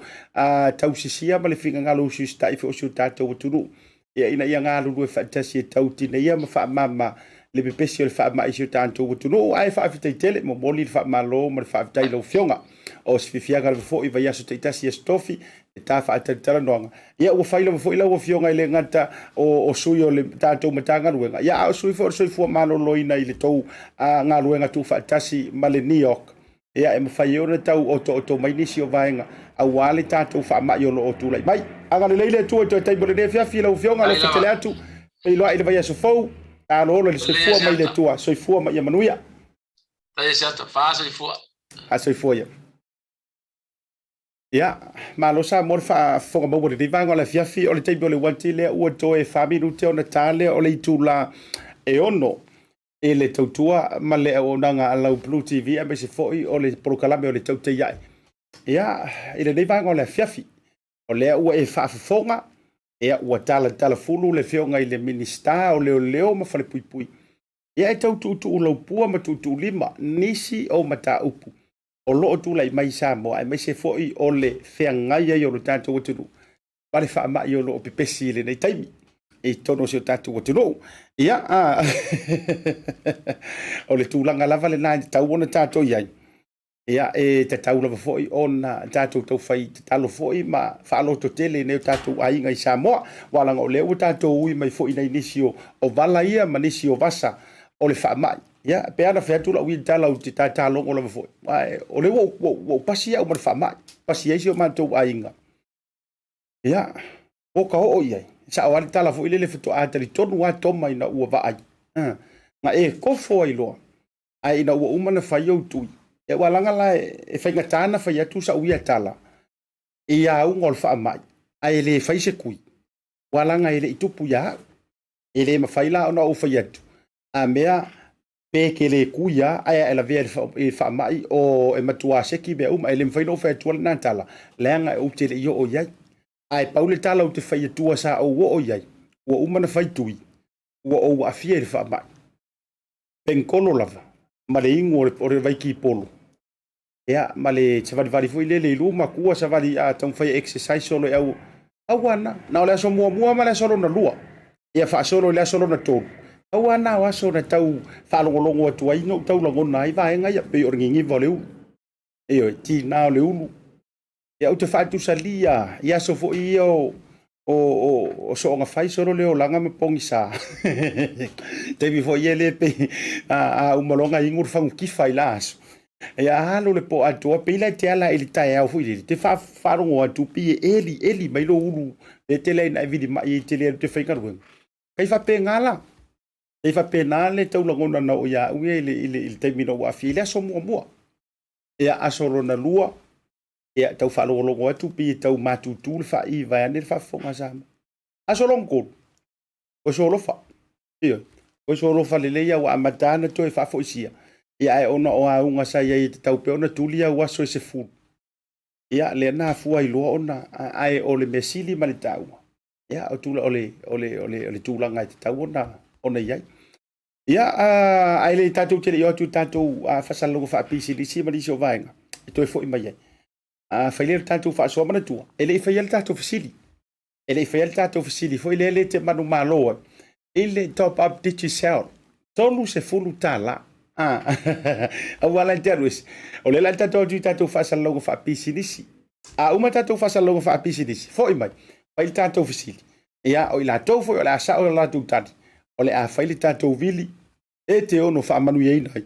tausisia ma le finagalo usiusitai foi o si o tatou atunuu. Ia, ina ia galulue faatasi e tau tineia ma faamama le pepesi o le faamai i si o tatou atunuu. Ae faafetai tele, momoli le faamalo ma le faafetai i lau Afioga. O se fiafiaga lava foi i vaiaso taitasi i Aso Tofi, e ta faatalitalanoaga. Ia, ua fai lava foi lau Afioga e le gata o sui o le tatou Matagaluega, ia, a o sui foi o le Soifua Maloloina i le tou galuega tuufaatasi ma le NEOC. Ia, e mafai ai ona tau otooto mai nisi o vaega aua le tatou faamai o lo o tulai mai. Agalelei le Atua i toe taimi o lenei afiafi lau Afioga, alofa tele atu, feiloai i le vaiaso fou, talo ola i le soifua mai le Atua, soifua ma ia manuia. Faasoifua ia. Ia, malo Samoa le faafofoga maua i lenei vaega o le afiafi. O le taimi o le uati lea ua toe 4 minute ona ta lea o le itula e 6 i le tautua ma le auaunaga a lau Blue TV aemaise foi o le polokalame o le Tautai Ae. Ia, i lenei vaega o le afiafi, o lea ua e faafofoga, ia, ua talatalafulu le Afioga i le Minisita o Leoleo ma Falepuipui, ia e tau tuutuu laupua ma tuutuu lima nisi o mataupu o lo o tulai mai i Samoa, aemaise foi o le feagai ai o lo tatou atunuu ma le faamai o lo o pepesi i lenei taimi i totonu o si o tatou atunuu. Ia, o le tulaga lava lena e tatau ona tatou i ai. Ia, e tatau lava foi ona tatou taufai tatalo foi ma faalototele i nai o tatou aiga i Samoa, aua leaga o lea ua tatou ui mai foi i nisi o vala ia ma nisi o vasa o le faamai. Ia, pe ana fai atu lau ia tala ou te tatalogo lava foi, aua o lea ua ou pasi au ma le faamai, pasi ai si o matou aiga. Ia, ua ka oo i ai. E sao lava le tala foi lele faatoa talitonu lava Toma ina ua vaai. Na e kofo ai loa, ae ina ua uma ona fai ou tui, ia ua laga la e faigata ona fai atu sau ia tala i auga o le faamai, ae le fai se tui, ua laga e le i tupu ia au. E le mafai la ona ou fai atu, a mea pe ke le kui a ae a e lavea i le faamai o e matua seki mea uma. E le mafai ona ou fai atua lena tala, leaga ou te le i oo i ai. Ae pau le tala ou te fai atua sa ou oo i ai, ua uma ona fai tui, ua ou aafia i le faamai. Penkolo lava, ma le inu o le vaikipolo, ia, ma le savalivali foi lele i luma, tua savali a taumafai e exercise solo e au, pau lava lena. Na o le aso muamua ma le aso lona lua, ia faasolo i le aso lona tolu, pau lava lena o aso na tau faalogologo atu ai na ou tau lagona ai vaega ia, pei o le niniva o le ulu, ioe, tiga o le ulu. Ia ou te faatusalia i aso foi ia o o soonga fai solo le olaga ma pogisa. Taimi foi ia le pei a uma loa ona inu le fagutifa i la aso. Ia alu le po atoa pei la e te ala i le taeao foi lele, te faalogo atu pei e eli eli mai lou ulu e tele ai ina e vilima'i ai tele alu te faigaluega. Tai faapena la. Tai faapena le tau lagona na oo ia au ia i le taimi na ou aafia i le aso muamua. Ia aso lona lua, ia tau faalogologo atu pei e tau matutu le faai vaeane le faafofoga a Samoa. Aso lona tolu, ua solofa. Ioe, ua solofa lelei ua amata ona toe faafoisia. Ia ae ona o auga sa i ai e tatau pea ona tuli au aso e 10. Ia, lea na afua ai loa ona, ae o le mea sili ma le taua, ia, o tula, o le, o le, o le, o le tulaga e tatau ona, ona i ai. Ia, ae le tatou te le i o atu i tatou faasalalauga faapisinisi ma nisi o vaega e toe foi mai ai. A fai lea le tatou faasoa manatua, e le i faia le tatou fesili. E le i faia le tatou fesili foi lea le te manumalo ai i le top up Digicel $30. Ah, aua la e te alu ese. O lea la tatou atu i tatou faasalalauga faapisinisi. A uma tatou faasalalauga faapisinisi, foi mai, fai le tatou fesili. Ia, o i latou foi o le a sao le latou tali, o le a fai le tatou vili e te ono faamanuiaina ai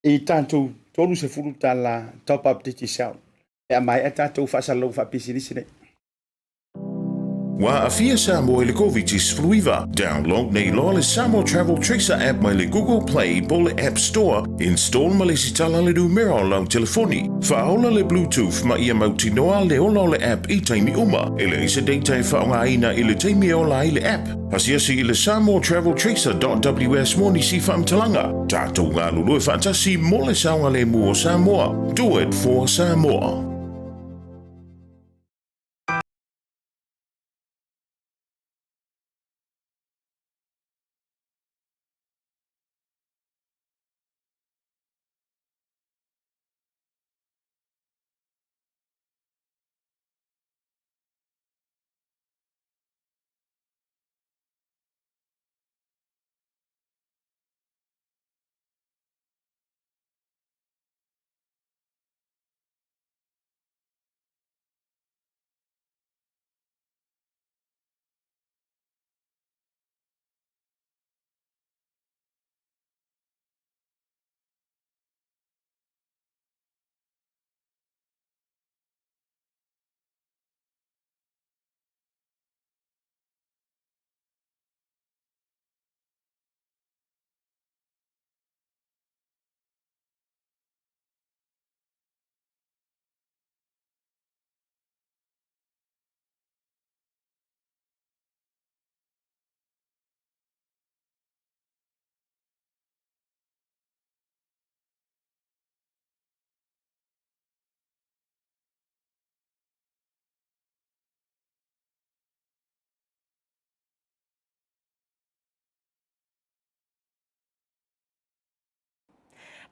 i tatou $30 top up Digicel pe a maea tatou faasalalauga faapisinisi nei. Ua aafia Samoa i le Koviti-19. Download nei loa le Samoa Travel Tracer app mai le Google Play po o le App Store. Install ma lesitala le numera o lau telefoni. Faaola le Bluetooth ma ia mautinoa le ola o le app i taimi uma. E leai se data e faaaogaina i le taimi e ola ai le app. Asiasi i le samoatraveltracer.ws mo nisi faamatalaga. Tatou galulue faatasi mo le saogalemu o Samoa. Do it for Samoa.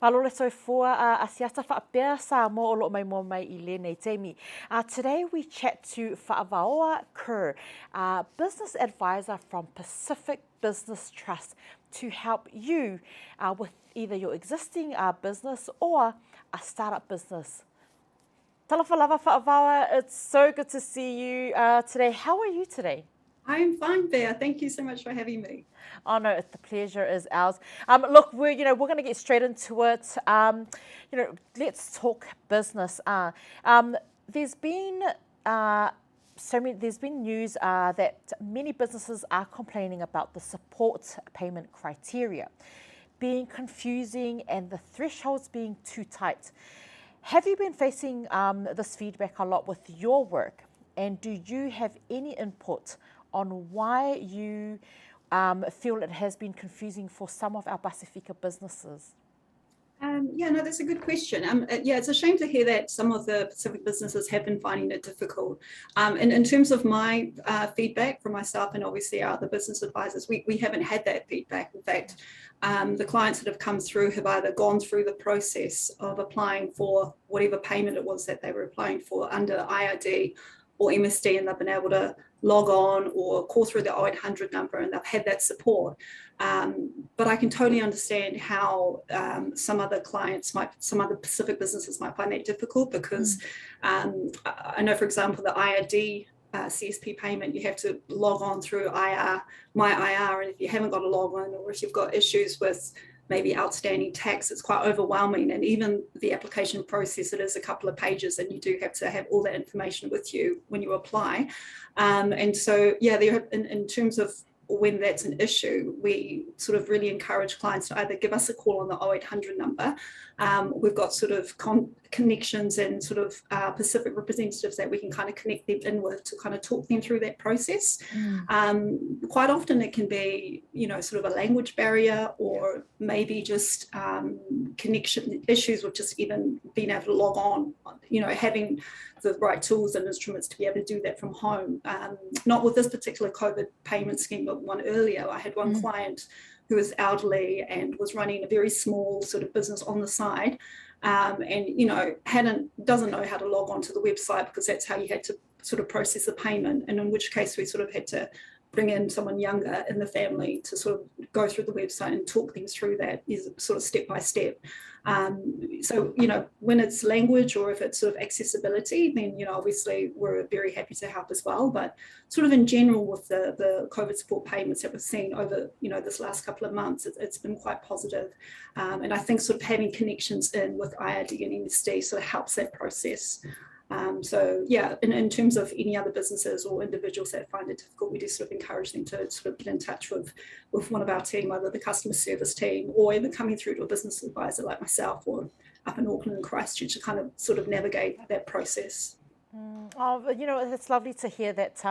Malo le soifua a Asiata faapea Samoa o loo maimoa mai i lenei taimi. Today we chat to Fa'avaoa Kerr, a business advisor from Pacific Business Trust to help you uh, with either your existing uh, business or a startup business. Talofa lava Fa'avaoa, it's so good to see you uh, today. How are you today? I'm fine, Bea. Thank you so much for having me. Oh no, the pleasure is ours. Um, look, we're you know we're going to get straight into it. Um, you know, let's talk business. Uh, um, there's been uh, so many, there's been news uh, that many businesses are complaining about the support payment criteria being confusing and the thresholds being too tight. Have you been facing um, this feedback a lot with your work? And do you have any input on why you um, feel it has been confusing for some of our Pasifika businesses? Um, yeah, no, that's a good question. Um, yeah, it's a shame to hear that some of the Pacific businesses have been finding it difficult. Um, and in terms of my feedback from myself and obviously our other business advisors, we, we haven't had that feedback. In fact, um, the clients that have come through have either gone through the process of applying for whatever payment it was that they were applying for under IRD or MSD, and they've been able to log on or call through the 0800 number and they've had that support. Um, but I can totally understand how um, some other clients might, some other Pacific businesses might find that difficult because mm. um, I know, for example, the IRD uh, CSP payment, you have to log on through IR, my IR, and if you haven't got a login or if you've got issues with maybe outstanding tax, it's quite overwhelming. And even the application process, it is a couple of pages and you do have to have all that information with you when you apply. Um, and so, yeah, there, in, in terms of when that's an issue, we sort of really encourage clients to either give us a call on the 0800 number. Um, we've got sort of con connections and sort of uh, Pacific representatives that we can kind of connect them in with to kind of talk them through that process. Mm. Um, quite often it can be, you know, sort of a language barrier or maybe just um, connection issues with just even being able to log on, you know, having the right tools and instruments to be able to do that from home. Not with this particular COVID payment scheme, but one earlier. I had one client who was elderly and was running a very small sort of business on the side, and, you know, doesn't know how to log on to the website because that's how you had to sort of process the payment. And in which case we sort of had to bring in someone younger in the family to sort of go through the website and talk them through that is sort of step by step. So, you know, when it's language or if it's sort of accessibility, then, you know, obviously we're very happy to help as well. But sort of in general with the COVID support payments that we've seen over, you know, this last couple of months, it's been quite positive. And I think sort of having connections in with IRD and MSD sort of helps that process. So yeah, in terms of any other businesses or individuals that find it difficult, we do sort of encourage them to sort of get in touch with one of our team, either the customer service team or even coming through to a business advisor like myself or up in Auckland and Christchurch to kind of sort of navigate that process. Oh, you know, it's lovely to hear that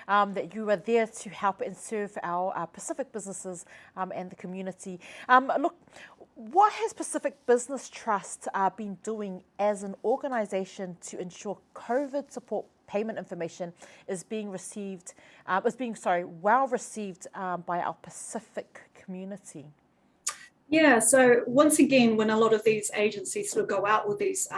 that you are there to help and serve our Pacific businesses and the community. Look, what has Pacific Business Trust been doing as an organisation to ensure COVID support payment information is being received, well received by our Pacific community? Yeah, so once again, when a lot of these agencies sort of go out with these,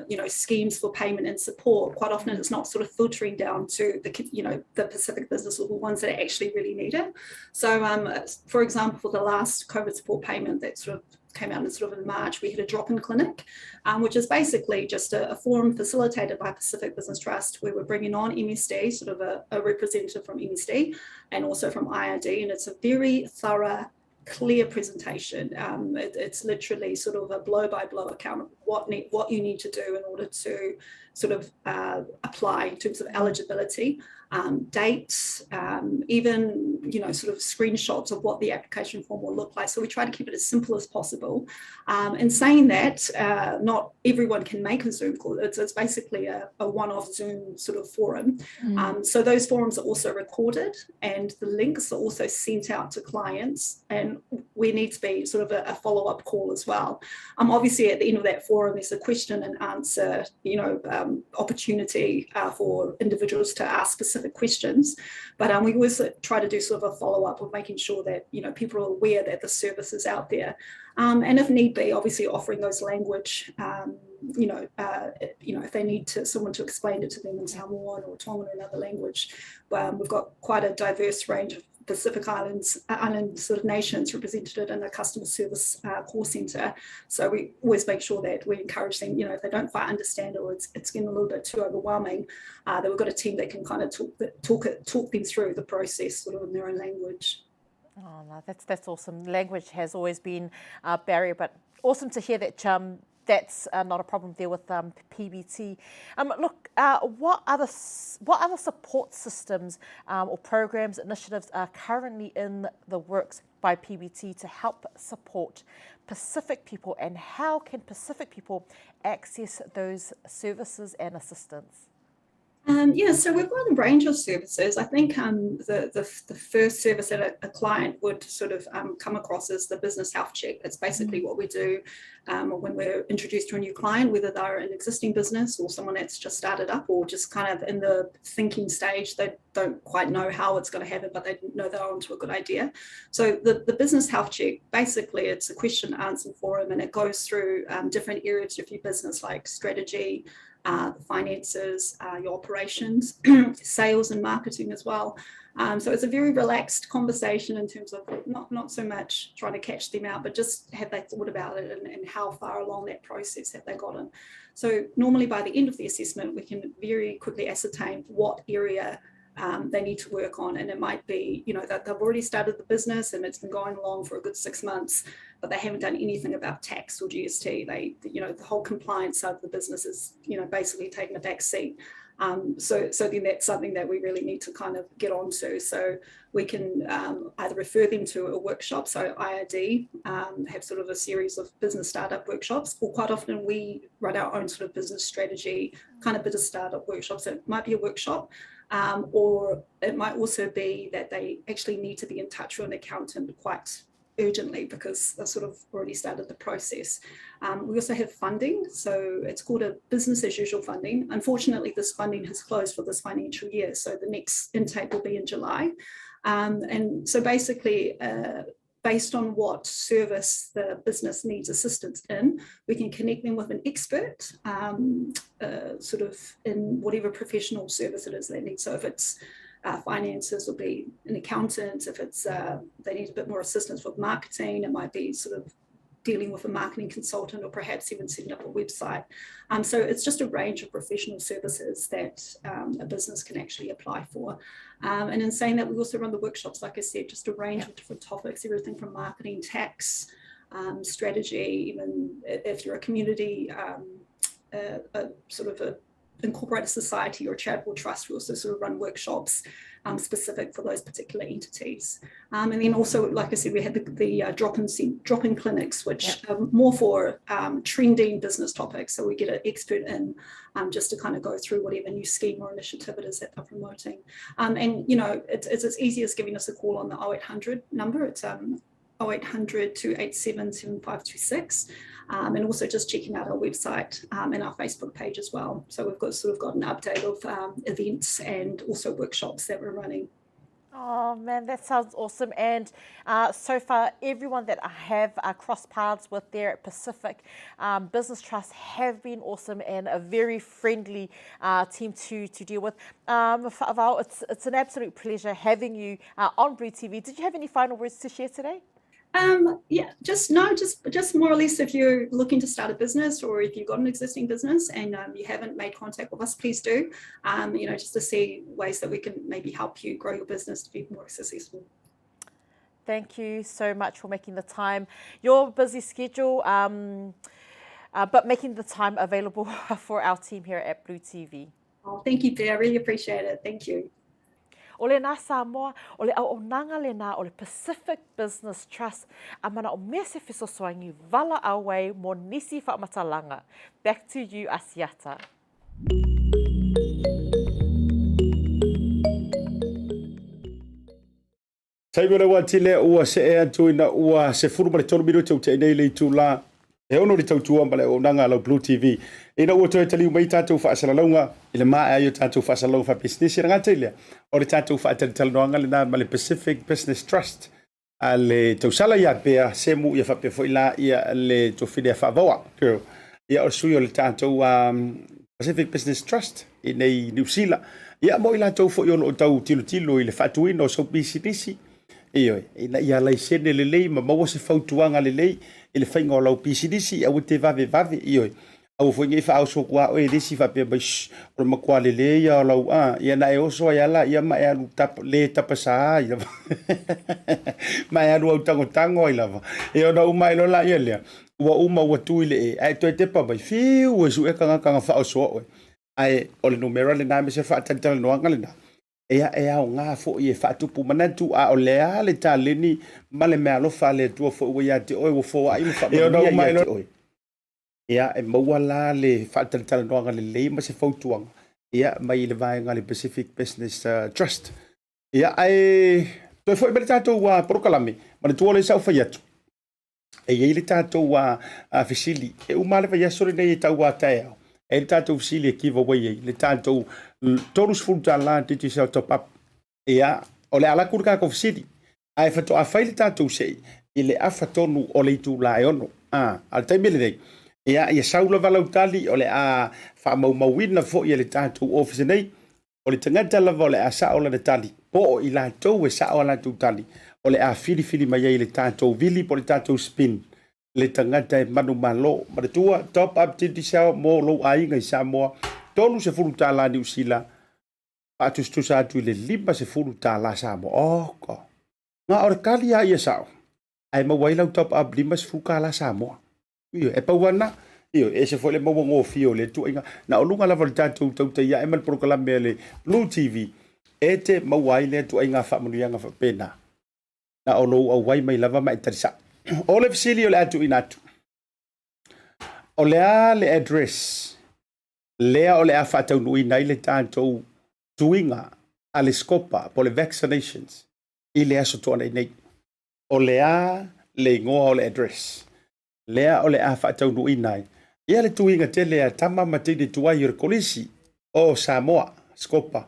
you know, schemes for payment and support, quite often it's not sort of filtering down to the, you know, the Pacific business or the ones that actually really need it. So, for example, for the last COVID support payment that sort of came out in sort of in March, we had a drop-in clinic, which is basically just a forum facilitated by Pacific Business Trust, where we're bringing on MSD, sort of a representative from MSD and also from IRD, and it's a very thorough, clear presentation. It's literally sort of a blow-by-blow account of what you need to do in order to sort of apply in terms of eligibility, dates, even, you know, sort of screenshots of what the application form will look like. So we try to keep it as simple as possible. In saying that, not everyone can make a Zoom call. It's basically a one-off Zoom sort of forum. So those forums are also recorded and the links are also sent out to clients, and we need to be sort of a follow-up call as well. Obviously at the end of that forum, there's a question and answer, you know, opportunity for individuals to ask specific questions, but we always try to do sort of a follow-up of making sure that, you know, people are aware that the service is out there, and if need be, obviously offering those language, you know, if they need to someone to explain it to them in Samoan or Tongan or another language. We've got quite a diverse range of Pacific Island sort of nations represented in the customer service call centre. So we always make sure that we encourage them, you know, if they don't quite understand or it's getting a little bit too overwhelming, that we've got a team that can kind of talk them through the process sort of in their own language. Oh, no, that's awesome. Language has always been a barrier, but awesome to hear that that's not a problem there with PBT. Look, what other support systems or programs, initiatives are currently in the works by PBT to help support Pacific people, and how can Pacific people access those services and assistance? Yeah, so we've got a range of services. I think the first service that a client would sort of come across is the business health check. That's basically what we do when we're introduced to a new client, whether they're an existing business or someone that's just started up or just kind of in the thinking stage. They don't quite know how it's going to happen, but they know they're onto a good idea. So the business health check, basically it's a question and answer forum, and it goes through different areas of your business, like strategy, the finances, your operations, sales and marketing as well. So it's a very relaxed conversation in terms of not so much trying to catch them out, but just have they thought about it and how far along that process have they gotten. So normally by the end of the assessment, we can very quickly ascertain what area they need to work on. And it might be, you know, that they've already started the business and it's been going along for a good 6 months, but they haven't done anything about tax or GST. They, you know, the whole compliance side of the business is, you know, basically taking a back seat. So then that's something that we really need to kind of get onto. So we can either refer them to a workshop. So IRD have sort of a series of business startup workshops, or quite often we run our own sort of business strategy kind of business startup workshops. So it might be a workshop, or it might also be that they actually need to be in touch with an accountant quite urgently because they've sort of already started the process. Um, we also have funding, so it's called a business as usual funding. Unfortunately, this funding has closed for this financial year, so the next intake will be in July. Um, and so basically, uh, based on what service the business needs assistance in, we can connect them with an expert, um, uh, sort of in whatever professional service it is they need. So if it's uh, finances, will be an accountant. If it's uh, they need a bit more assistance with marketing, it might be sort of dealing with a marketing consultant or perhaps even setting up a website. Um, so it's just a range of professional services that um, a business can actually apply for. Um, and in saying that, we also run the workshops, like I said, just a range of different topics, everything from marketing, tax, um, strategy, even if you're a community, um, a, a sort of a incorporated society or charitable trust, we also sort of run workshops um, specific for those particular entities. Um, and then also, like I said, we had the, the uh, drop-in drop-in clinics, which yep. are more for um, trending business topics. So we get an expert in um, just to kind of go through whatever new scheme or initiative it is that they're promoting. Um, and, you know, it's, it's as easy as giving us a call on the 0800 number. It's um, 0800 287 7526 um, and also just checking out our website um, and our Facebook page as well. So we've got sort of got an update of um, events and also workshops that we're running. Oh man, that sounds awesome. And uh, so far, everyone that I have uh, crossed paths with there at Pacific um, Business Trust have been awesome and a very friendly uh, team to, to deal with. Um, Fa'avao, it's, it's an absolute pleasure having you uh, on Blue TV. Did you have any final words to share today? Um, yeah, just no, just just more or less if you're looking to start a business or if you've got an existing business and um, you haven't made contact with us, please do. Um, you know, just to see ways that we can maybe help you grow your business to be more successful. Thank you so much for making the time. Your busy schedule, um, uh, but making the time available for our team here at Blue TV. Oh, thank you, Bea. I really appreciate it. Thank you. O lena Samoa, o le auaunaga lena o le Pacific Business Trust, a manaomia se fesoasoani valaau ai mo nisi faamatalaga. Back to you Asiata. Taimi o le ua tile ua see atu ina ua 13 minute ua tea nei le itula e ono le tautua ma le auaunaga a lau Blue TV. Ina ua toe taliu mai tatou faasalalauga i le maea ai o tatou faasalalauga faapisinisi, e gata i lea, o le tatou faatalitalanoaga lena ma le Pacific Business Trust a le tausala ia Bea Semu ia faapea foi la ia le Tofile Faavaoa girl ia o le sui o le tatou um, Pacific Business Trust i nei Niu Sila ia mo i latou foi o lo o tau tilotilo i le faatuina o sau pisinisi ioe ina ia laisene lelei ma maua se fautuaga lelei i le faiga o lau pisinisi aua te vavevave ioe Aua foi nei faaoso atu a oe i le isi faapea mai, Shh, o le matua lelei ia o lau a, ia na e oso ai ala ia ma e alu tapa, le tapasā ai lava. ma e alu au tangotango ai lava. E ona uma ai loa laia lea, ua uma ua tu i le e, ae toe tepa mai, fiu, e sue kagakaga faaosoa oe. Ae o le numera lena aemaise le faatalitalanoaga lena, Ia, e aoga foi e faatupu manatu, a o le a le taleni ma le meaalofa a le Atua foi ua ia te oe, ua foai ma faamanuia ia te oe. Ia, e maua la le faatalatalanoaga lelei ma se fautuaga, ia, mai le vaega a le Pacific Business uh, Trust. Ia, ae toe foi mai le tatou uh, polokalame, manatua lea sa ou fai atu, e i ai le tatou uh, uh, fesili, e uma le vaiaso lenei e tau a taeao, e ai le tatou fesili e giveaway ai, le tatou $30 Digicel top up. Ia, o le a alu atu le tatou fesili, Ae faatoa fai le tatou sei i le afa tonu o le itula e ono. A, a le taimi lenei, ia, ia sau lava lau tali o le a faamaumauina foi e le tatou ofisa nei, o le tagata lava o le a sao lana tali, po o i latou e sao a latou tali, o le a filifili mai ai le tatou vili po o le tatou spin le tagata e manumalo. Manatua, top up Digicel mo lou aiga i Samoa, $30 Niu Sila, faatusatusa atu i le $50 Samoa. Oko! Na o le kali lava ia sao, ae maua ai lau top up $50 Samoa. Ioe, e pau lava lena. Ioe, e ese foi le maua gofie o lea tuuaiga. Na o luga lava o le tatou tautai ae ma le polokalame a le Blue TV e te maua ai lea tuuaiga faamanuiaga faapena. Na o lou auai mai lava ma e tali sao. O le fesili o le a tuuina atu, o le a le address lea o le a faataunuuina ai le tatou tuiga a le Scopa po o le vaccinations i le Aso Toonai nei. O le a le igoa o le address lea o le a faataunuuina ai ia le tuiga tele a tama ma teine tuai o le Kolisi o Samoa, Scopa,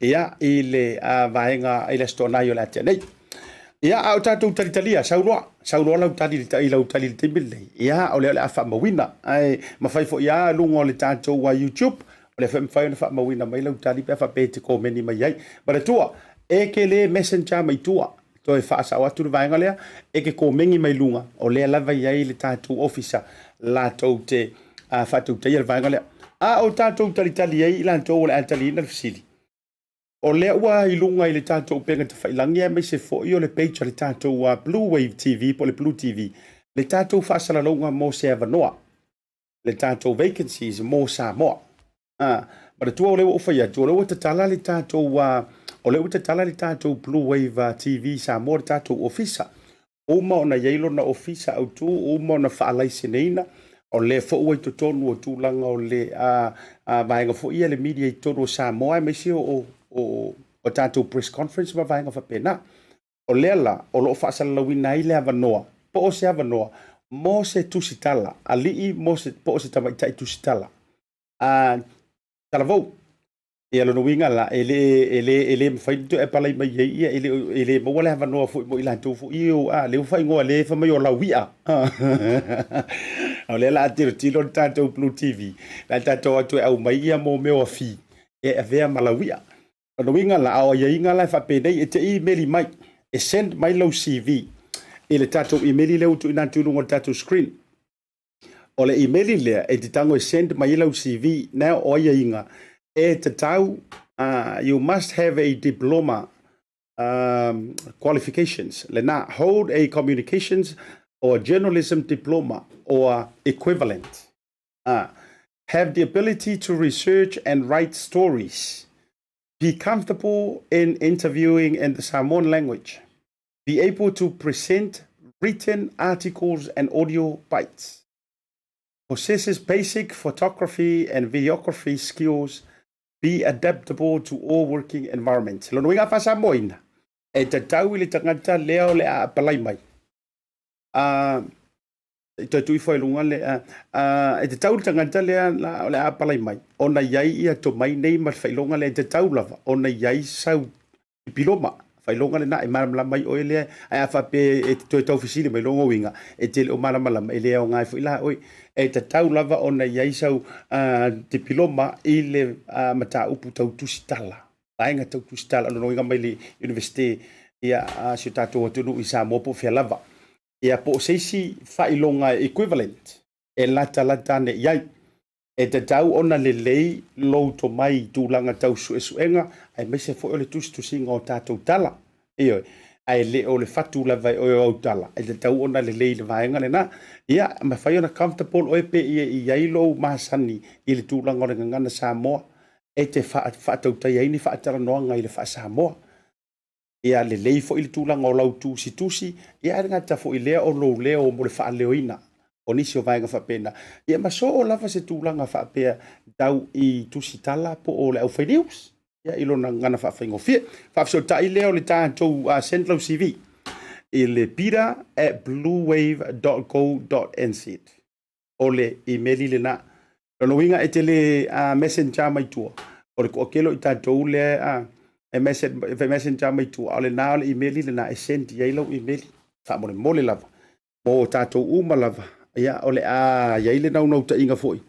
ia i le vaega i le Aso Toonai o le a tea nei. Ia, a o tatou talitalia, sau loa, sau loa lau tali i lau tali i le taimi lenei. Ia, o lea o le a faamauina. Ae mafai foi lava luga o le tatou YouTube, o lea foi e mafai ona faamauina mai lau tali pe a faapea e te komeni mai ai. Manatua, e te le messenger mai tua, toe faasao atu le vaega lea, e te komeni mai luga, o lea lava e i ai le tatou ofisa latou te faatautaia le vaega lea. A o tatou talitali ai i latou o le a taliina le fesili, o lea ua i luga i le tatou upega tafailagi aemaise foi o le page a le tatou Blue Wave TV po o le Blue TV, le tatou faasalalauga mo se avanoa, le tatou vacancies mo Samoa. A, manatua o lea ua ou fai atu, o lea ua tatala le tatou, o lea ua tatala le tatou Blue Wave TV Samoa, le tatou ofisa. Uma ona i ai lona ofisa autu, uma ona faalaiseneina, o lea foi ua i totonu o tulaga o le vaega foi ia le media i totonu o Samoa, aemaise o tatou press conference ma vaega faapena. O lea la o lo o faasalalauina ai le avanoa, po o se avanoa mo se tusitala alii mo se, po o se tamaitai tusitala talavou. Ia lona uiga la, e le, e le, e le mafai ona toe apalai mai ai ia, e le, e le maua le avanoa foi mo i latou foi ia, a, lea ua faaigoa lea fai mai o laui'a. O lea la a tilotilo le tatou Blue TV, la tatou atu e aumai ia mo mea o afi, e avea ma laui'a. Lona uiga la, a o aiaiga la e faapenei, e te imeli mai, e send mai lau CV i le tatou imeli lea ua tuuina atu i luga o le tatou screen. O le imeli lea e te tago e send mai ai lau CV, now o aiaiga, e tatau, you must have a diploma qualifications, lena, hold a communications or journalism diploma or equivalent. Have the ability to research and write stories. Be comfortable in interviewing in the Samoan language. Be able to present written articles and audio bites. Possesses basic photography and videography skills. Be adaptable to all working environments. Lona uiga faa-Samoaina, e tatau i le tagata lea o le a apalai mai. E toe tuu ifo ai luga le, e tatau le tagata lea o le a apalai mai ona i ai ia tomai nei ma le faailoga lea, e tatau lava ona i ai sau dipiloma. Faailoga lena e malamalama ai oe lea, ae a faapea e te toe taufesili mai lona uiga, e te le o malamalama, e le aoga ai foi la oe. E tatau lava ona i ai sau dipiloma i le mataupu tau tusitala, vaega tau tusitala, lona uiga mai le Universite ia a si o tatou atunuu i Samoa po o fea lava. Ia po o se isi faailoga equivalent e latalata ane i ai. E tatau ona lelei lou tomai i tulaga tau suesuega aemaise foi o le tusitusiga o tatou tala. Ioe, ae le o le fatu lava e oe o au tala, e tatau ona lelei i le vaega lena. Ia, mafai ona comfortable oe pe i e i ai lou masani i le tulaga o le gagana Samoa e te faatautaia ai ni faatalanoaga i le faa-Samoa. Ia lelei foi le tulaga o lau tusitusi, ia ae le gata foi lea o lou leo mo le faaleoina o nisi o vaega faapena. Ia ma soo lava se tulaga faapea tau i tusitala po o le aufai news, ia i lona gagana faafaigofie. Faafesootai lea o le tatou send lau CV i le peter@bluewave.co.nz. O le imeli lena. Lona uiga e te le messenger mai tua, o le toatele o i tatou lea e messenger mai tua, a o lena o le imeli lena e send i ai lau imeli faamolemole lava mo tatou uma lava. Ia, o le a i ai le naunautaiga foi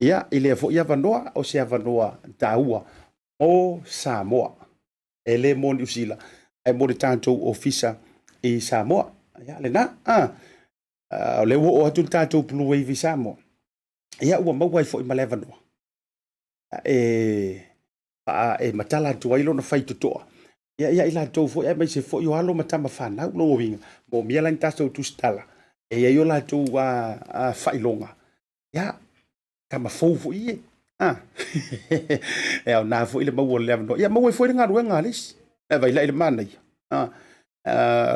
ia i lea foi avanoa, o se avanoa taua mo Samoa, e le mo Niu Sila, ae mo le tatou ofisa i Samoa. Ia lena, o lea ua oo atu le tatou Blue Wave i Samoa, ia ua maua ai foi ma le avanoa e matala atu ai lona faitotoa ia ia i latou foi, aemaise foi o alo ma tama fanau. Lona uiga, moomia la ni tatou tusitala e i ai o latou faailoga, ia tama fou foi ie. E aoga foi le maua o le avanoa, ia maua ai foi le galuega a le isi. E vailai le manaia,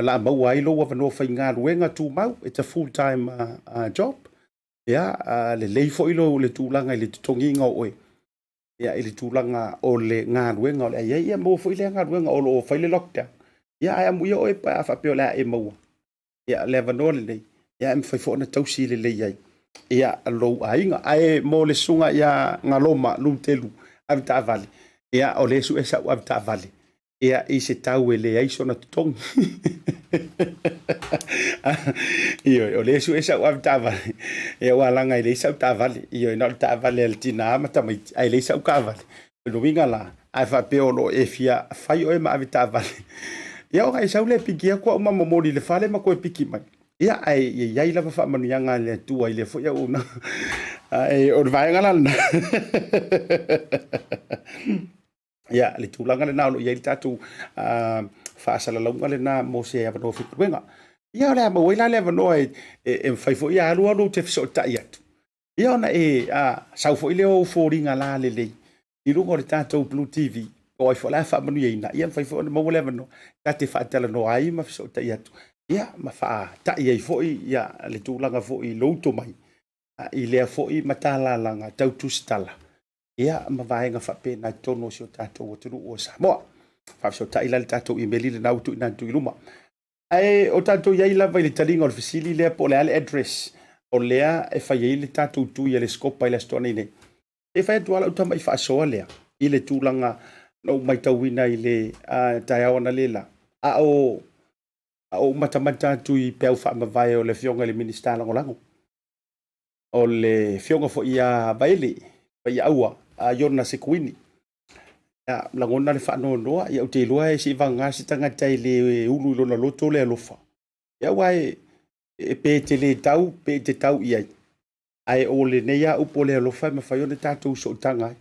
la maua ai lou avanoa faigaluega tumau, it's a full time job. Ia, lelei foi lou le tulaga i le totogiina o oe, ia, i le tulaga o le galuega o le a i ai, ia maua foi lea galuega o lo o fai le lockdown. Ia, ae amuia oe pe a faapea o le a e maua. Ia, le avanoa lenei, ia, e mafai foi ona tausi lelei ai ia lou aiga. Ae mo le susuga ia Galoma Lutelu avetaavale, ia, o lea e sue sau avetaavale, ia, i se tau e leai sona totogi. Ioe, o lea e sue sau avetaavale, ia, aua leaga e leai sau taavale. Ioe, na o le taavale a le tina ma tamaiti, ae leai sau taavale. O le uiga la, a faapea o lo o e fia fai oe ma avetaavale, ia ona e sau lea e piki atu au ma momoli i le fale ma toe piki mai. Ia, ae e i ai lava faamanuiaga a le Atua i lea foi auaunaga. Ae o le vaega la lena. Ia, le tulaga lena o lo o i ai le tatou faasalalauga lena mo se avanoa faigaluega. Ia, o le a maua ai la le avanoa e mafai foi a alu alu ou te fesootai atu. Ia ona e sau foi lea o ou foliga lalelei i luga o le tatou Blue TV, o ai foi la e faamanuiaina, ia mafai foi ona maua le avanoa ta te faatalanoa ai ma fesootai atu, ia ma faatai ai foi ia le tulaga foi i lou tomai i lea foi matalalaga tau tusitala, ia ma vaega faapena i totonu o si o tatou atunuu o Samoa. Faafesootai la le tatou imeli lena ua tuuina atu i luma. Ae o tatou i ai lava i le taliga o le fesili lea po o le a le address o lea e fai ai le tatou tui a le Scopa i le Aso Toonai nei. E fai atu lava lau tamai faasoa lea i le tulaga na ou matauina i le taeao analeila, a o ou matamata atu i peau faamavae o le Afioga i le Minisita Lagolago, o le Afioga foi ia Vaele Paiaaua Iona Sekuini. Ia, lagona le faanoanoa, ia ou te iloa e seivagana se tagata e le ulu i lona loto le alofa. Ia aua e, e pe te le tau, pe te tau i ai. Ae o lenei lava upu o le alofa e mafai ona tatou sootaga ai.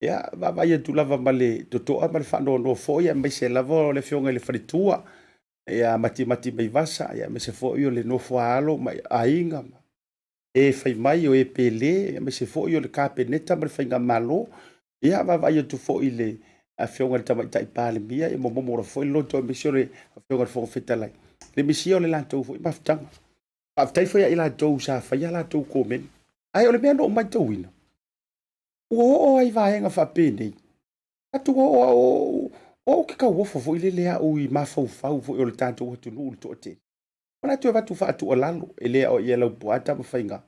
Ia, vaavaai atu lava ma le totoa ma le faanoanoa foi, aemaise lava o le Afioga i le Faletua, ia Matimati Maivasa, ia aemaise foi o le nofo a alo ma aiga, e fai mai o e pele, aemaise foi o le Kapeneta ma le Faigamalo. Ia, vaavaai atu foi i le Afioga i le Tamaitai Palemia, ia momomo lava foi le loto, aemaise o le Afioga i le Fofoga Fetalai, le misia o le latou foi mafutaga. Faafetai foi ia i latou sa faia a latou komeni. Ae o le mea na ou matauina, ua oo lava i vaega faapenei, atu ua oo o au ke tauofo foi lele au i mafaufau foi o le tatou atunuu i le toatele. Manatu e avatu faatuualalo, e le aoaia e Laupua Tamafaiga.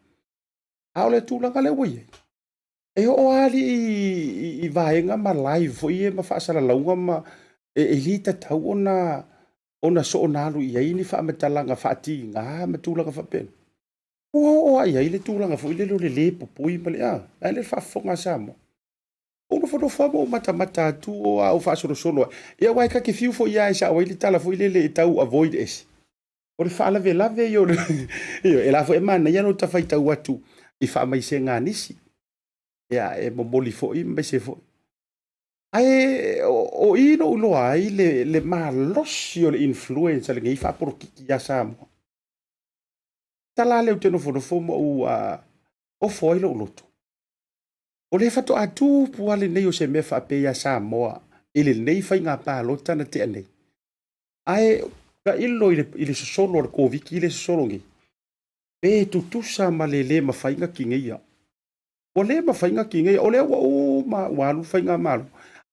A o le tulaga lea ua i ai, e oo lava alii i vaega ma live foi ia ma faasalalauga ma e le tatau ona ona soona alu i ai ni faamatalaga faatiga ma tulaga faapena. Ua oo lava i ai le tulaga foi lele o le le pupui ma le a, la e le faafofoga a Samoa. Ou nofonofo lava ma ou matamata atu a o faasolosolo ai. Ia aua e ta te fiu foi lava e sao ai le tala foi lele e tau avoid ese. O le faalavelave ia o le e la foi e manaia lou tafaitau atu i faamaisega a nisi. Ia e momoli foi ma maise foi. Ae o i na ou iloa ai le malosi o le influence a lenei faapolokiki ia Samoa. Tala lea ou te nofonofo ma ou ofo ai lou loto. O lea faatoa tupu lava lenei o se mea faapea ia Samoa i lenei faiga palota na tea nei. Ae tailo i le sosolo o le Koviti lea e sosolo nei, pe tutusa ma le le mafai ona tineia. Ua le mafai ona tineia, o lea ua uma ua alu le faigamalo,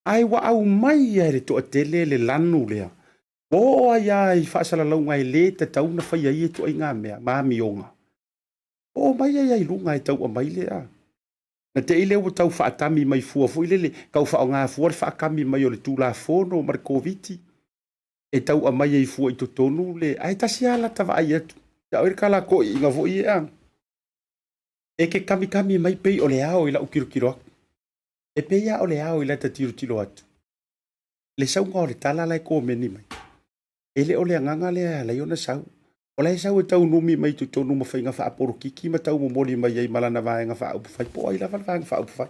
ae ua aumai lava e le toatele le lanu lea. Ua oo ai lava i faasalalauga e le tatau ona faia ia ituaiga mea ma amioga. Oo mai ai lava i luga e tau aumai le a. Na te i lea ua tau faatami mai fua foi lele, tau faaaoga fua le faatami mai o le Tulafono ma le Koviti e tau aumai ai fua i totonu le, ae tasi lava lata vaai atu. Ia oi le tala toeaiina foi ia, e te kamikami mai pei o le ao i lau tilotilo atu. E pei lava o le ao i lata tilotilo atu. Le sauga o le tala la e komeni mai. E le o le agaga lea e ala ai ona sau. O la e sau e tau numi mai i totonu ma faiga faapolokiki ma tau momoli mai ai ma lana vaega faaupufai, po o ai lava le vaega faaupufai.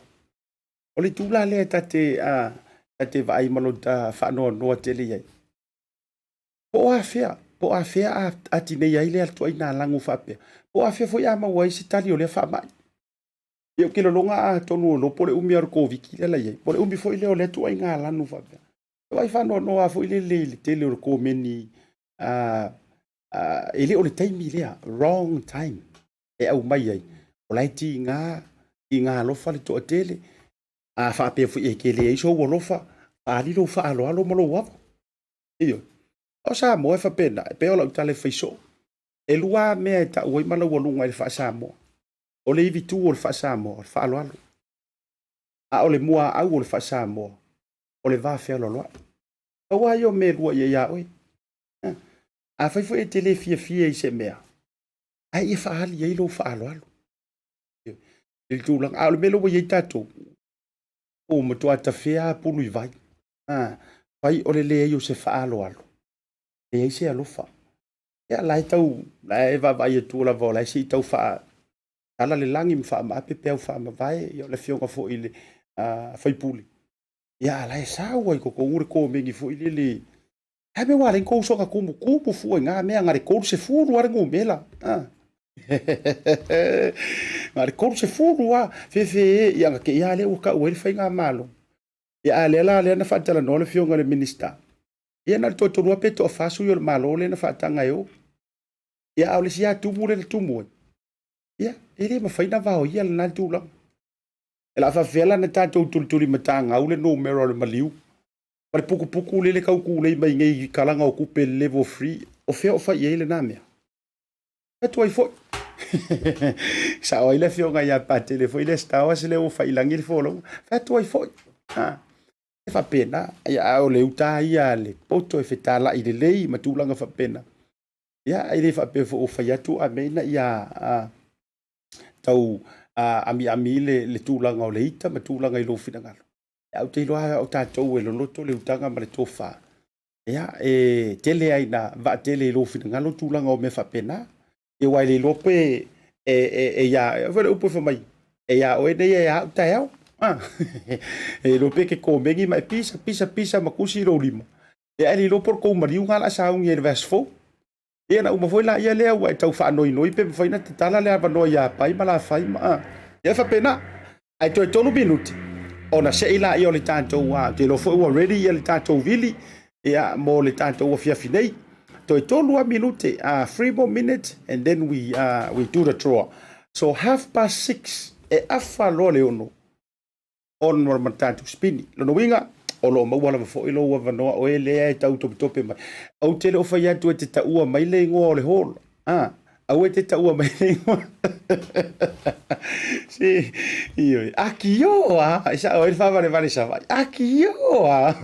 O le itu la lea ta te, ta te vaai ma lota faanoanoa tele i ai. Po o afea, po o afea a, a tineia ai lea ituaiga lagu faapea. Po o afea foi a maua ai se tali o lea faamai. Ia ou te lologa atonu o iloa po o le umi lava o le Koviti lea la i ai, po o le umi foi lea o lea ituaiga lanu faapea. Vaai faanoanoa foi lele i le tele o le komeni e le o le taimi lea, wrong time e aumai ai. O la e tiga, tiga alofa le toatele. A faapea foi e te leai sou alofa, faaali lou faaaloalo ma lou ava. Ioe. O Samoa e faapena, e pei o lau tala e fai soo. E lua mea e tau ai malaualuga i le faa-Samoa. O le ivitu o le faa-Samoa, o le faaaloalo. A o le muaau o le faa-Samoa, o le va fealoaloai. Pau lava ia o mea e lua i ai ia oe. Afai foi e te le fiafia i se mea, ae ia faaali ai lou faaaloalo i le tulaga. A o le mea lea ua i ai tatou, ua matua tafea lava pulu i vai. Fai o le leai o se faaaloalo, leai se alofa. Ia la e tau, la e vaavaai atu lava o la e se i tau faatala le lagi ma faamaape peau faamavae, ia o le afioga foi i le sui usufono, ia a la e sau lava i totonu le komeni foi lele. A mea ua ala ai ona tou soona tumutumu fua i na mea, na o le 30 lava le numera. Na o le 30 lava, fefe e, ia na te i lava lea ua tau ai le faigamalo. Ia a lea la lea na faatalanoa le afioga i le Minisita, ia na o le toatolu lava pe toafa sui o le Malo lea na faataga e o. Ia a o le isi lava tumu lea na tumu ai, ia e le mafai ona vaoia lena tulaga. E la faafefea la ona tatou tulitulimatagau le numera o le maliu ma le putuputu lele tau tulei mai nei i kalaga o tupe level 3, o fea o fai i ai lena mea? Fai atu ai foi. Sao ai le afioga ia Patele foi le Star Wars lea ua fai i lagi le folauga. Fai atu ai foi. Ha. E faapena. Ia, a o le uta ia a le poto e fetalai lelei ma tulaga faapena. Ia, e le faapea foi ua fai atu a mea ina ia tau amiami le tulaga o le ita ma tulaga i lou finagalo. Ae ou te iloa o tatou e loloto le utaga ma le tofa. Ia, e tele ai na vaatele i lou finagalo tulaga o mea faapena. Ia aua e le iloa pe e ia, foi le upu e fai mai, e ia oe nei e au taeao. E iloa pe ke komeni ma e pisa, pisa, pisa ma tusi i lou lima. Ia e le iloa po o le tou maliu na o le a sauni ai i le vaiaso fou. Ia na uma foi la ia lea ua e tau faanoinoi pe mafai ona tatala le avanoa ia Pai ma Lafai ma ia faapena. Ae toe 3 minute ona sei laia o le tatou, ou te iloa foi ua ready ia le tatou vili ia mo le tatou afiafi nei. Toe 3 lava minute, 3 more minutes and then we do the draw. So 6:30 e afa loa le 6 ona ma tatou spini. Lona uiga, o lo o maua lava foi lou avanoa oe lea e tau topetope mai. Ou te le o fai atu e te taua mai le igoa o le hall. Aua e te taua mai le igoa. Si, ioe. Akioa, e sao ai le faavalevale Savaii. Akioa.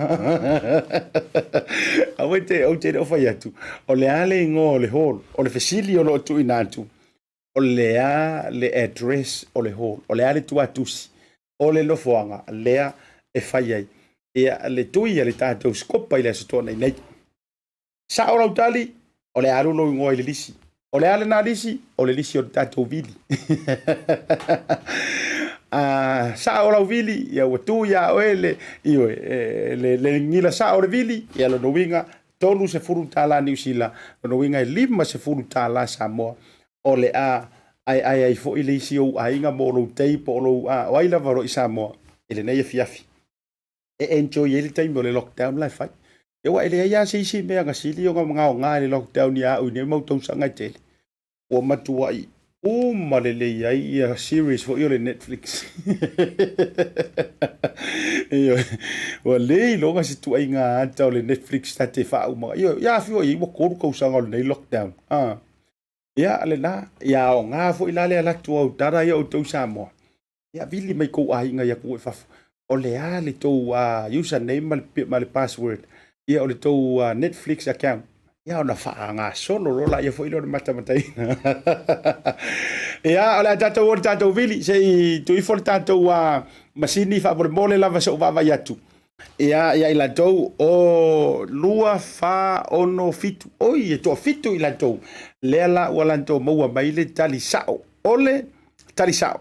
Aua e te, ou te le o fai atu. O le a le igoa o le hall. O le fesili o lo o tuuina atu. O le a le address o le hall. O le a le tuatusi o le nofoaga lea e fai ai. Ia le tui a le tatou sikopa i le Aso Toonai nei. Sao lau tali, o le alu lou igoa i le lisi. O le a lena lisi? O le lisi o le tatou vili. Sao lau vili, ia ua tu ia oe le, ioe, le gila sao o le vili, ia lona uiga, $30 Niu Sila, lona uiga e $50 Samoa. O le a aeae ai foi le isi ou aiga mo lou tei po o lou, o ai lava o lo i Samoa i lenei afiafi. E enjoy ai le taimi o le lockdown la e fai. Ia aua e leai lava se isi mea na sili ona gaoga i le lockdown ia au i nei mau tausaga e tele. Ua matuai uma lelei ai ia series foi o le Netflix. Ioe, ua le iloga se tuaiga ata o le Netflix ta te faauma. Ioe, ia afio i ai ua 3 tausaga o lenei lockdown. Ia lena, ia aoga foi la le alu atu au tala ia outou Samoa. Ia vili mai kou aiga i atunuu i fafo. O le a le tou username ma le password. Ia o le tou Netflix account. Ia ona faagasolo loa laia foi lea o le matamataina. Ia o le a tatou o le tatou vili. Se i tuu ifo le tatou masini faamolemole lava se i ou vaavaai atu. Ia, ia i latou o 2, 4, 6, 7. Oi, e toafitu i latou. Lea la ua latou maua mai le tali sao. O le tali sao.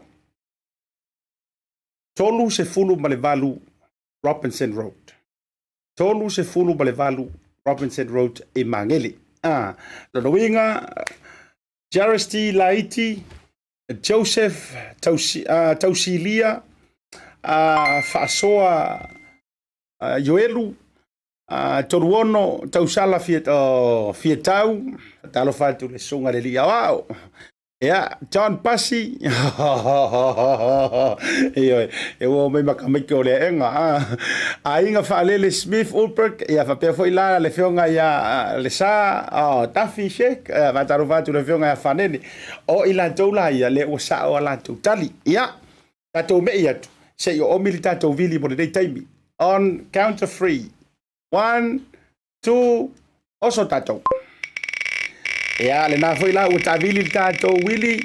38 Robinson Road. 38 Robinson Road i Magele. Lona uiga, Jarasti Laiti, Joseph Tausilia, Faasoa Ioelu, Toruono Tausala Fiatau, talofa atu le susuga le alii aoao. Ia, John Pasi, ioe, e ua mai makamaiki o le aega. Aiga Faalele Smith Ulberg, ia faapea foi la le afioga ia Lesa, oh, Tafi Sheikh, ia faatalofa atu le afioga ia Fanene. O i latou la ia, lea ua sao a latou tali. Ia, tatou mei atu, se i oomi le tatou vili mo lenei taimi. On count of three. One, two, oso tatou. Ia, lena foi la ua taavili le tatou wili.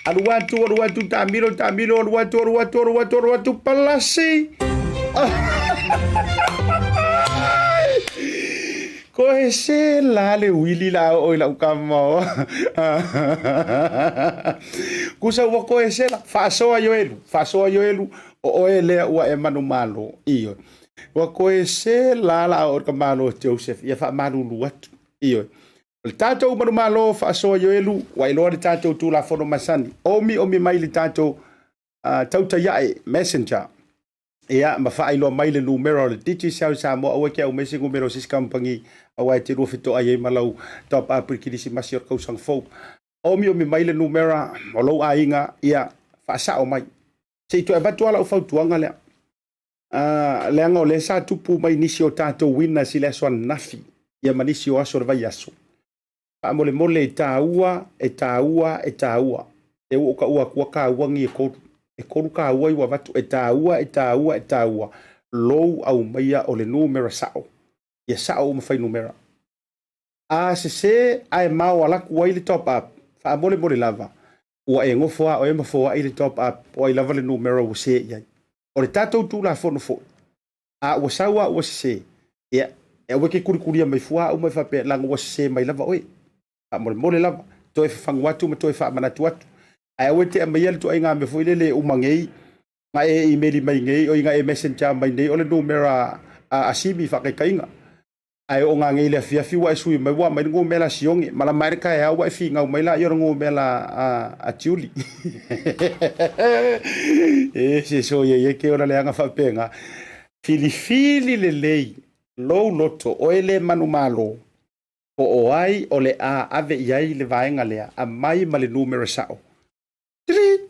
Alu atu, alu atu, taamilo, taamilo, alu atu, alu atu, alu atu, alu atu, palasi. Ko he se la le wili la o i lau kama. Kusa ua ko he se la. Faasoa Ioelu, faasoa Ioelu, o oe lea ua e manumalo. Ioe. Ua koe se la la o ka malo Joseph ia faamalulu atu. Ioe. O le tatou manumalo faasoa Ioelu, ua iloa le tatou Tulafono masani. Omi omi mai le tatou tautai ae messenger. Ia, ma faailoa mai le numera o le Digicel Samoa, aua e te aumaia se numera o se isi kamupani aua e te lua fetoai ai ma lau top up i le Kirisimasi o le tausaga fou. Omi omi mai le numera o lou aiga, ia faasao mai. Se i toe avatu lava lau fautuaga lea. Leaga o lea sa tupu mai nisi o tatou winners i le aso ananafi, ia ma nisi o aso o le vaiaso. Faamolemole e taua, e taua, e taua. Lea ua ou taua atua taua nei e tolu. E tolu taua ia ua avatu, e taua, e taua, e taua lou aumaia o le numera sao. Ia sao uma fuainumera. A sese ae mao alu atu ai le top up, faamolemole lava, ua e nofo lava oe ma foai le top up po ai lava le numera ua se i ai. O le tatou Tulafono foi, a ua sau a ua sese, ia, e aua e te kulikulia mai fua uma e faapea, leaga ua sese mai lava oe. Faamolemole lava, toe fafagu atu ma toe faamanatu atu. Ae aua e te aumaia le ituaiga mea foi lele e uma nei, na e imeli mai nei, oi na e messenger mai nei o le numera a Simi faataitaiga. Ae oo ngā i le afiafi ua e sui mai ua aumai le numera a Sione, malama ai le taeao ua e finau mai laia o le numera a Tiuli. E se soia ia ke ola leaga faapena. Filifili lelei lou loto oe le manumalo po o ai o le a ave i ai le vaega lea, aumai ma le numera sao. Trit!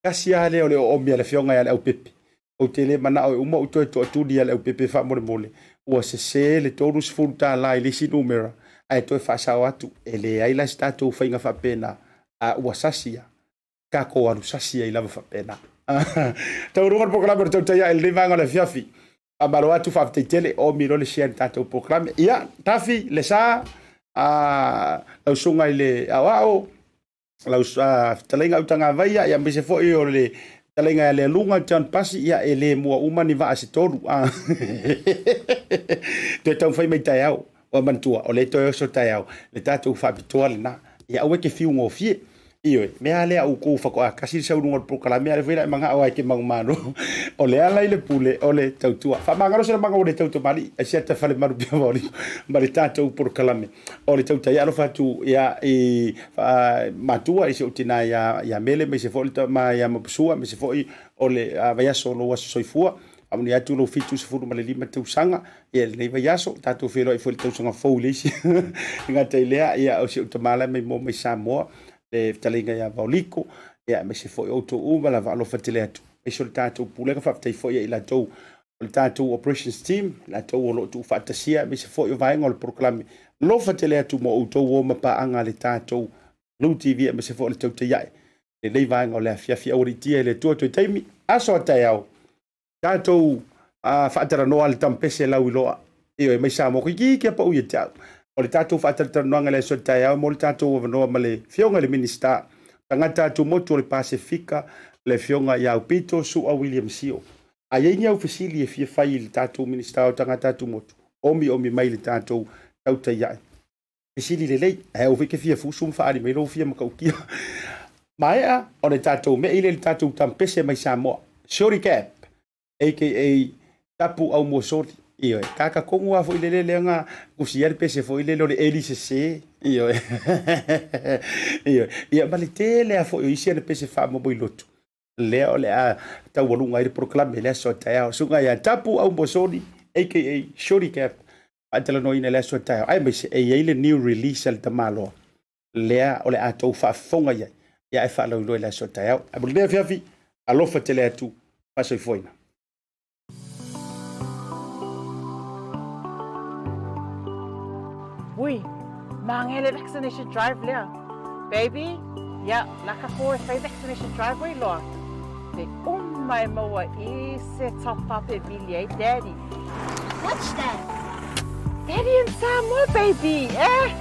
Tasi lava lea o le oomi a le afioga ia Leaupepe. Ou te le manao e uma ou toe toatuli ia Leaupepe faamolemole. Ua sese le $30 i le isi numera ae toe faasao atu. E leai la se tatou faiga faapena, a ua sasi lava, tatou alu sasi ai lava faapena. Taualuga le polokalame o le Tautai Ae i lenei vaega o le afiafi. Faamalo atu, faafetai tele, oomi loa le share i le tatou polokalame. Ia, Tafi, Lesa, lau susuga i le aoao, lau fetalaiga Autagavaia, ia aemaise foi o le fetalaiga ia Lealuga John Pasi, ia e le mua uma ni vaa se tolu. Toe taumafai mai taeao, ua manatua, o lea toe oso taeao, le tatou faapitoa lena. Ia aua e te fiu gofie. Ioe, mea lea a outou faatoa tasi le saunoaga o le polokalame, a o lea foi la e manao ai e te manumalo. O le ala i le pule o le tautua. Faamagalo se lamaga ua le tautamalii, ai se ata fale malu pia maoli ma le tatou polokalame. O le tautai alofa atu ia i matua i si ou tina ia Mele aemaise foi le tama ia Mapusua aemaise foi o le vaiaso o lou aso soifua. Faamanuia atu lou 75 tausaga ia lenei vaiaso. Tatou feiloai foi i le tausaga fou i le isi. E gata i lea, ia o si ou tama la e maimoa mai Samoa, le fetalaiga ia Vaoliko, ia aemaise foi outou uma lava alofa tele atu. Aemaise o le tatou pulega, faafetai foi ia i latou o le tatou operations team, latou o lo o tuufaatasia, aemaise foi o vaega o le polokalame. Alofa tele atu mo outou o ma paaga a le tatou Blue TV, aemaise foi o le tautai ae lenei vaega o le afiafi. Aualiitia e le Atua toe taimi, aso a taeao, tatou faatalanoa le tampese lau iloa. Ioe, mai Samoa, toeitiiti lava pau ia te au. O le tatou faatalatalanoaga i le aso a taeao mo le tatou avanoa ma le Afioga i le Minisita, tagata atumotu o le Pasefika, le Afioga ia Aupito Su'a William Sio. A i ai ni au fesili e fia fai i le tatou Minisita o Tagata Atumotu, omiomi mai i le tatou tautai ae. Fesili lelei, ae aua foi e te fia fusu ma faaali mai lou fia matautia. Maea o le tatou mei lea i le tatou tampese mai Samoa, Shorty Cap, aka Tapu Aumuasoli. Ioe, kaka tonu lava foi lele lea na tusia le pese foi lele o le eli sese. Ioe. Ioe. Ia ma le tele lava foi o isi ana pese faamomoilotu. Lea o le a taualuga ai le polokalame i le aso a taeao. Susuga ia Tapu Aumuasoli, aka Shorty Cap, faatalanoaina i le aso a taeao. Aemaise e i ai le new release a le tamaloa lea o le a tou faafofoga i ai. Ia ae faalauiloa i le aso a taeao. Ae mo lenei afiafi, alofa tele atu, faasoifuaina. Ui, mange le vaccination drive lea. Baby, ia, laka ko e fai vaccination drive oi loa. Te uma e maua i se top up e vili ai daddy. What's that? Daddy in Samoa, baby, eh?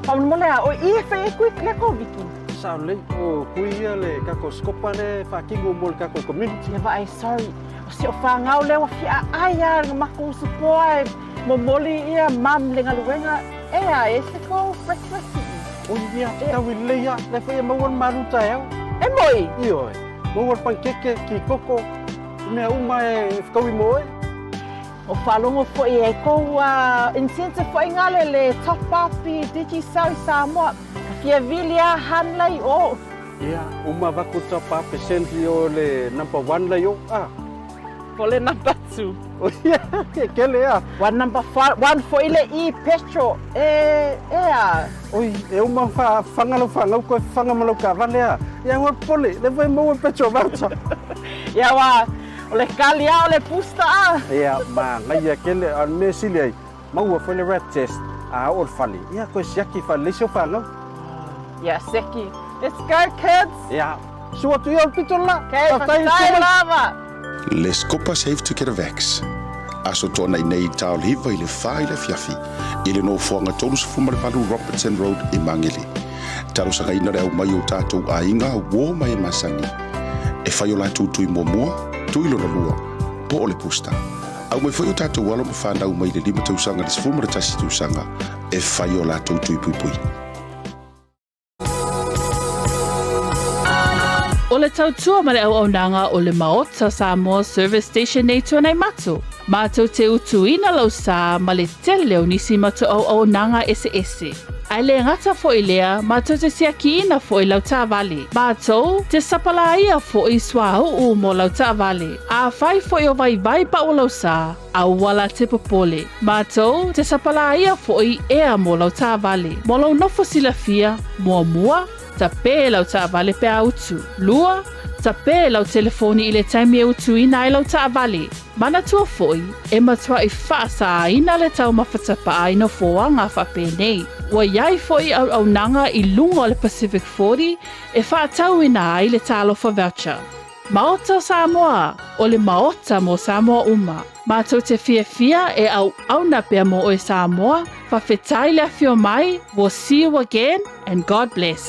Faamolemole a o i e fai e kui le Koviki. Sao lelei, o kui ia le kako scopa le faatino mo le kako community. Ia vaai, sorry. O si o whangau lea ua fia aai a nga mako usu poa e momoli ia mum le galuega e a e se ko breakfast i. O ia, tau i lelei a, le fai e maua le malu taeao. E moi! Ioe, maua le pankeke, ki koko, mea uma e whakaui mo oe. O faalogo foi e kou incentive foi ngale le top up i Digicel i Samoa. Ka fia vili a han lei o. Ia, uma vaku top up e send i o le number one lei o, ah. Po le number two. O ia, e kele a. One number one foi le e petrol e, e a. Oi, e uma wha whanga lau whangau koe whanga ma lau kavale a. Ia hua pole, le foi maua petrol voucher. Ia wa, O le kali a o le booster a. Ia, manaia kele, a o le mea sili ai, maua foi le rat test, a oo le fale, ia, koe siaki fale le isi o fanau. Ia, siaki. Let's go, kids! Ia, sua atu ia o le pito le la. Okay, faafetai lava. Le Scopa Safe to Get a Vax. Aso Toanai nei i Taol Hiva i le 4 i le afiafi, i le nofoaga 38 Robertson Road i Magele. Talosagaina le aumai o tatou aiga, uo ma e masani e fai o latou tui muamua, tui lona lua, po o le booster. Aumai foi o tatou alo ma fanau mai le 5 tausaga i le 11 tausaga e fai o latou tui puipui. O le tautua ma le auaunaga o le Maota Samoa Service Station nei Tuanaimato. Matou te utuina lau sa ma le tele o nisi matou auaunaga eseese. Ae le gata foi lea, matou te siakiina foi lau taavale. Matou te sapalaia foi suauu mo lau taavale. Afai foi o vaivai pau lau sa, aua la te popole. Matou te sapalaia foi ea mo lau taavale. Mo lou nofo silafia, muamua, Tape lau taavale pe a utu. Lua, tape lau telefoni i le taimi e utuina ai lau taavale. Manatua foi, e matuai faasāina le taumafa tapaa i nofoaga faapenei. Ua i ai foi auaunaga i luga o le Pacific 40 e faatauina ai le Talofa Voucher. Maota o Samoa, o le Maota mo Samoa uma. Matou te fiafia e auauna pea mo oe Samoa, fafetai le afio mai, we'll see you again and God bless.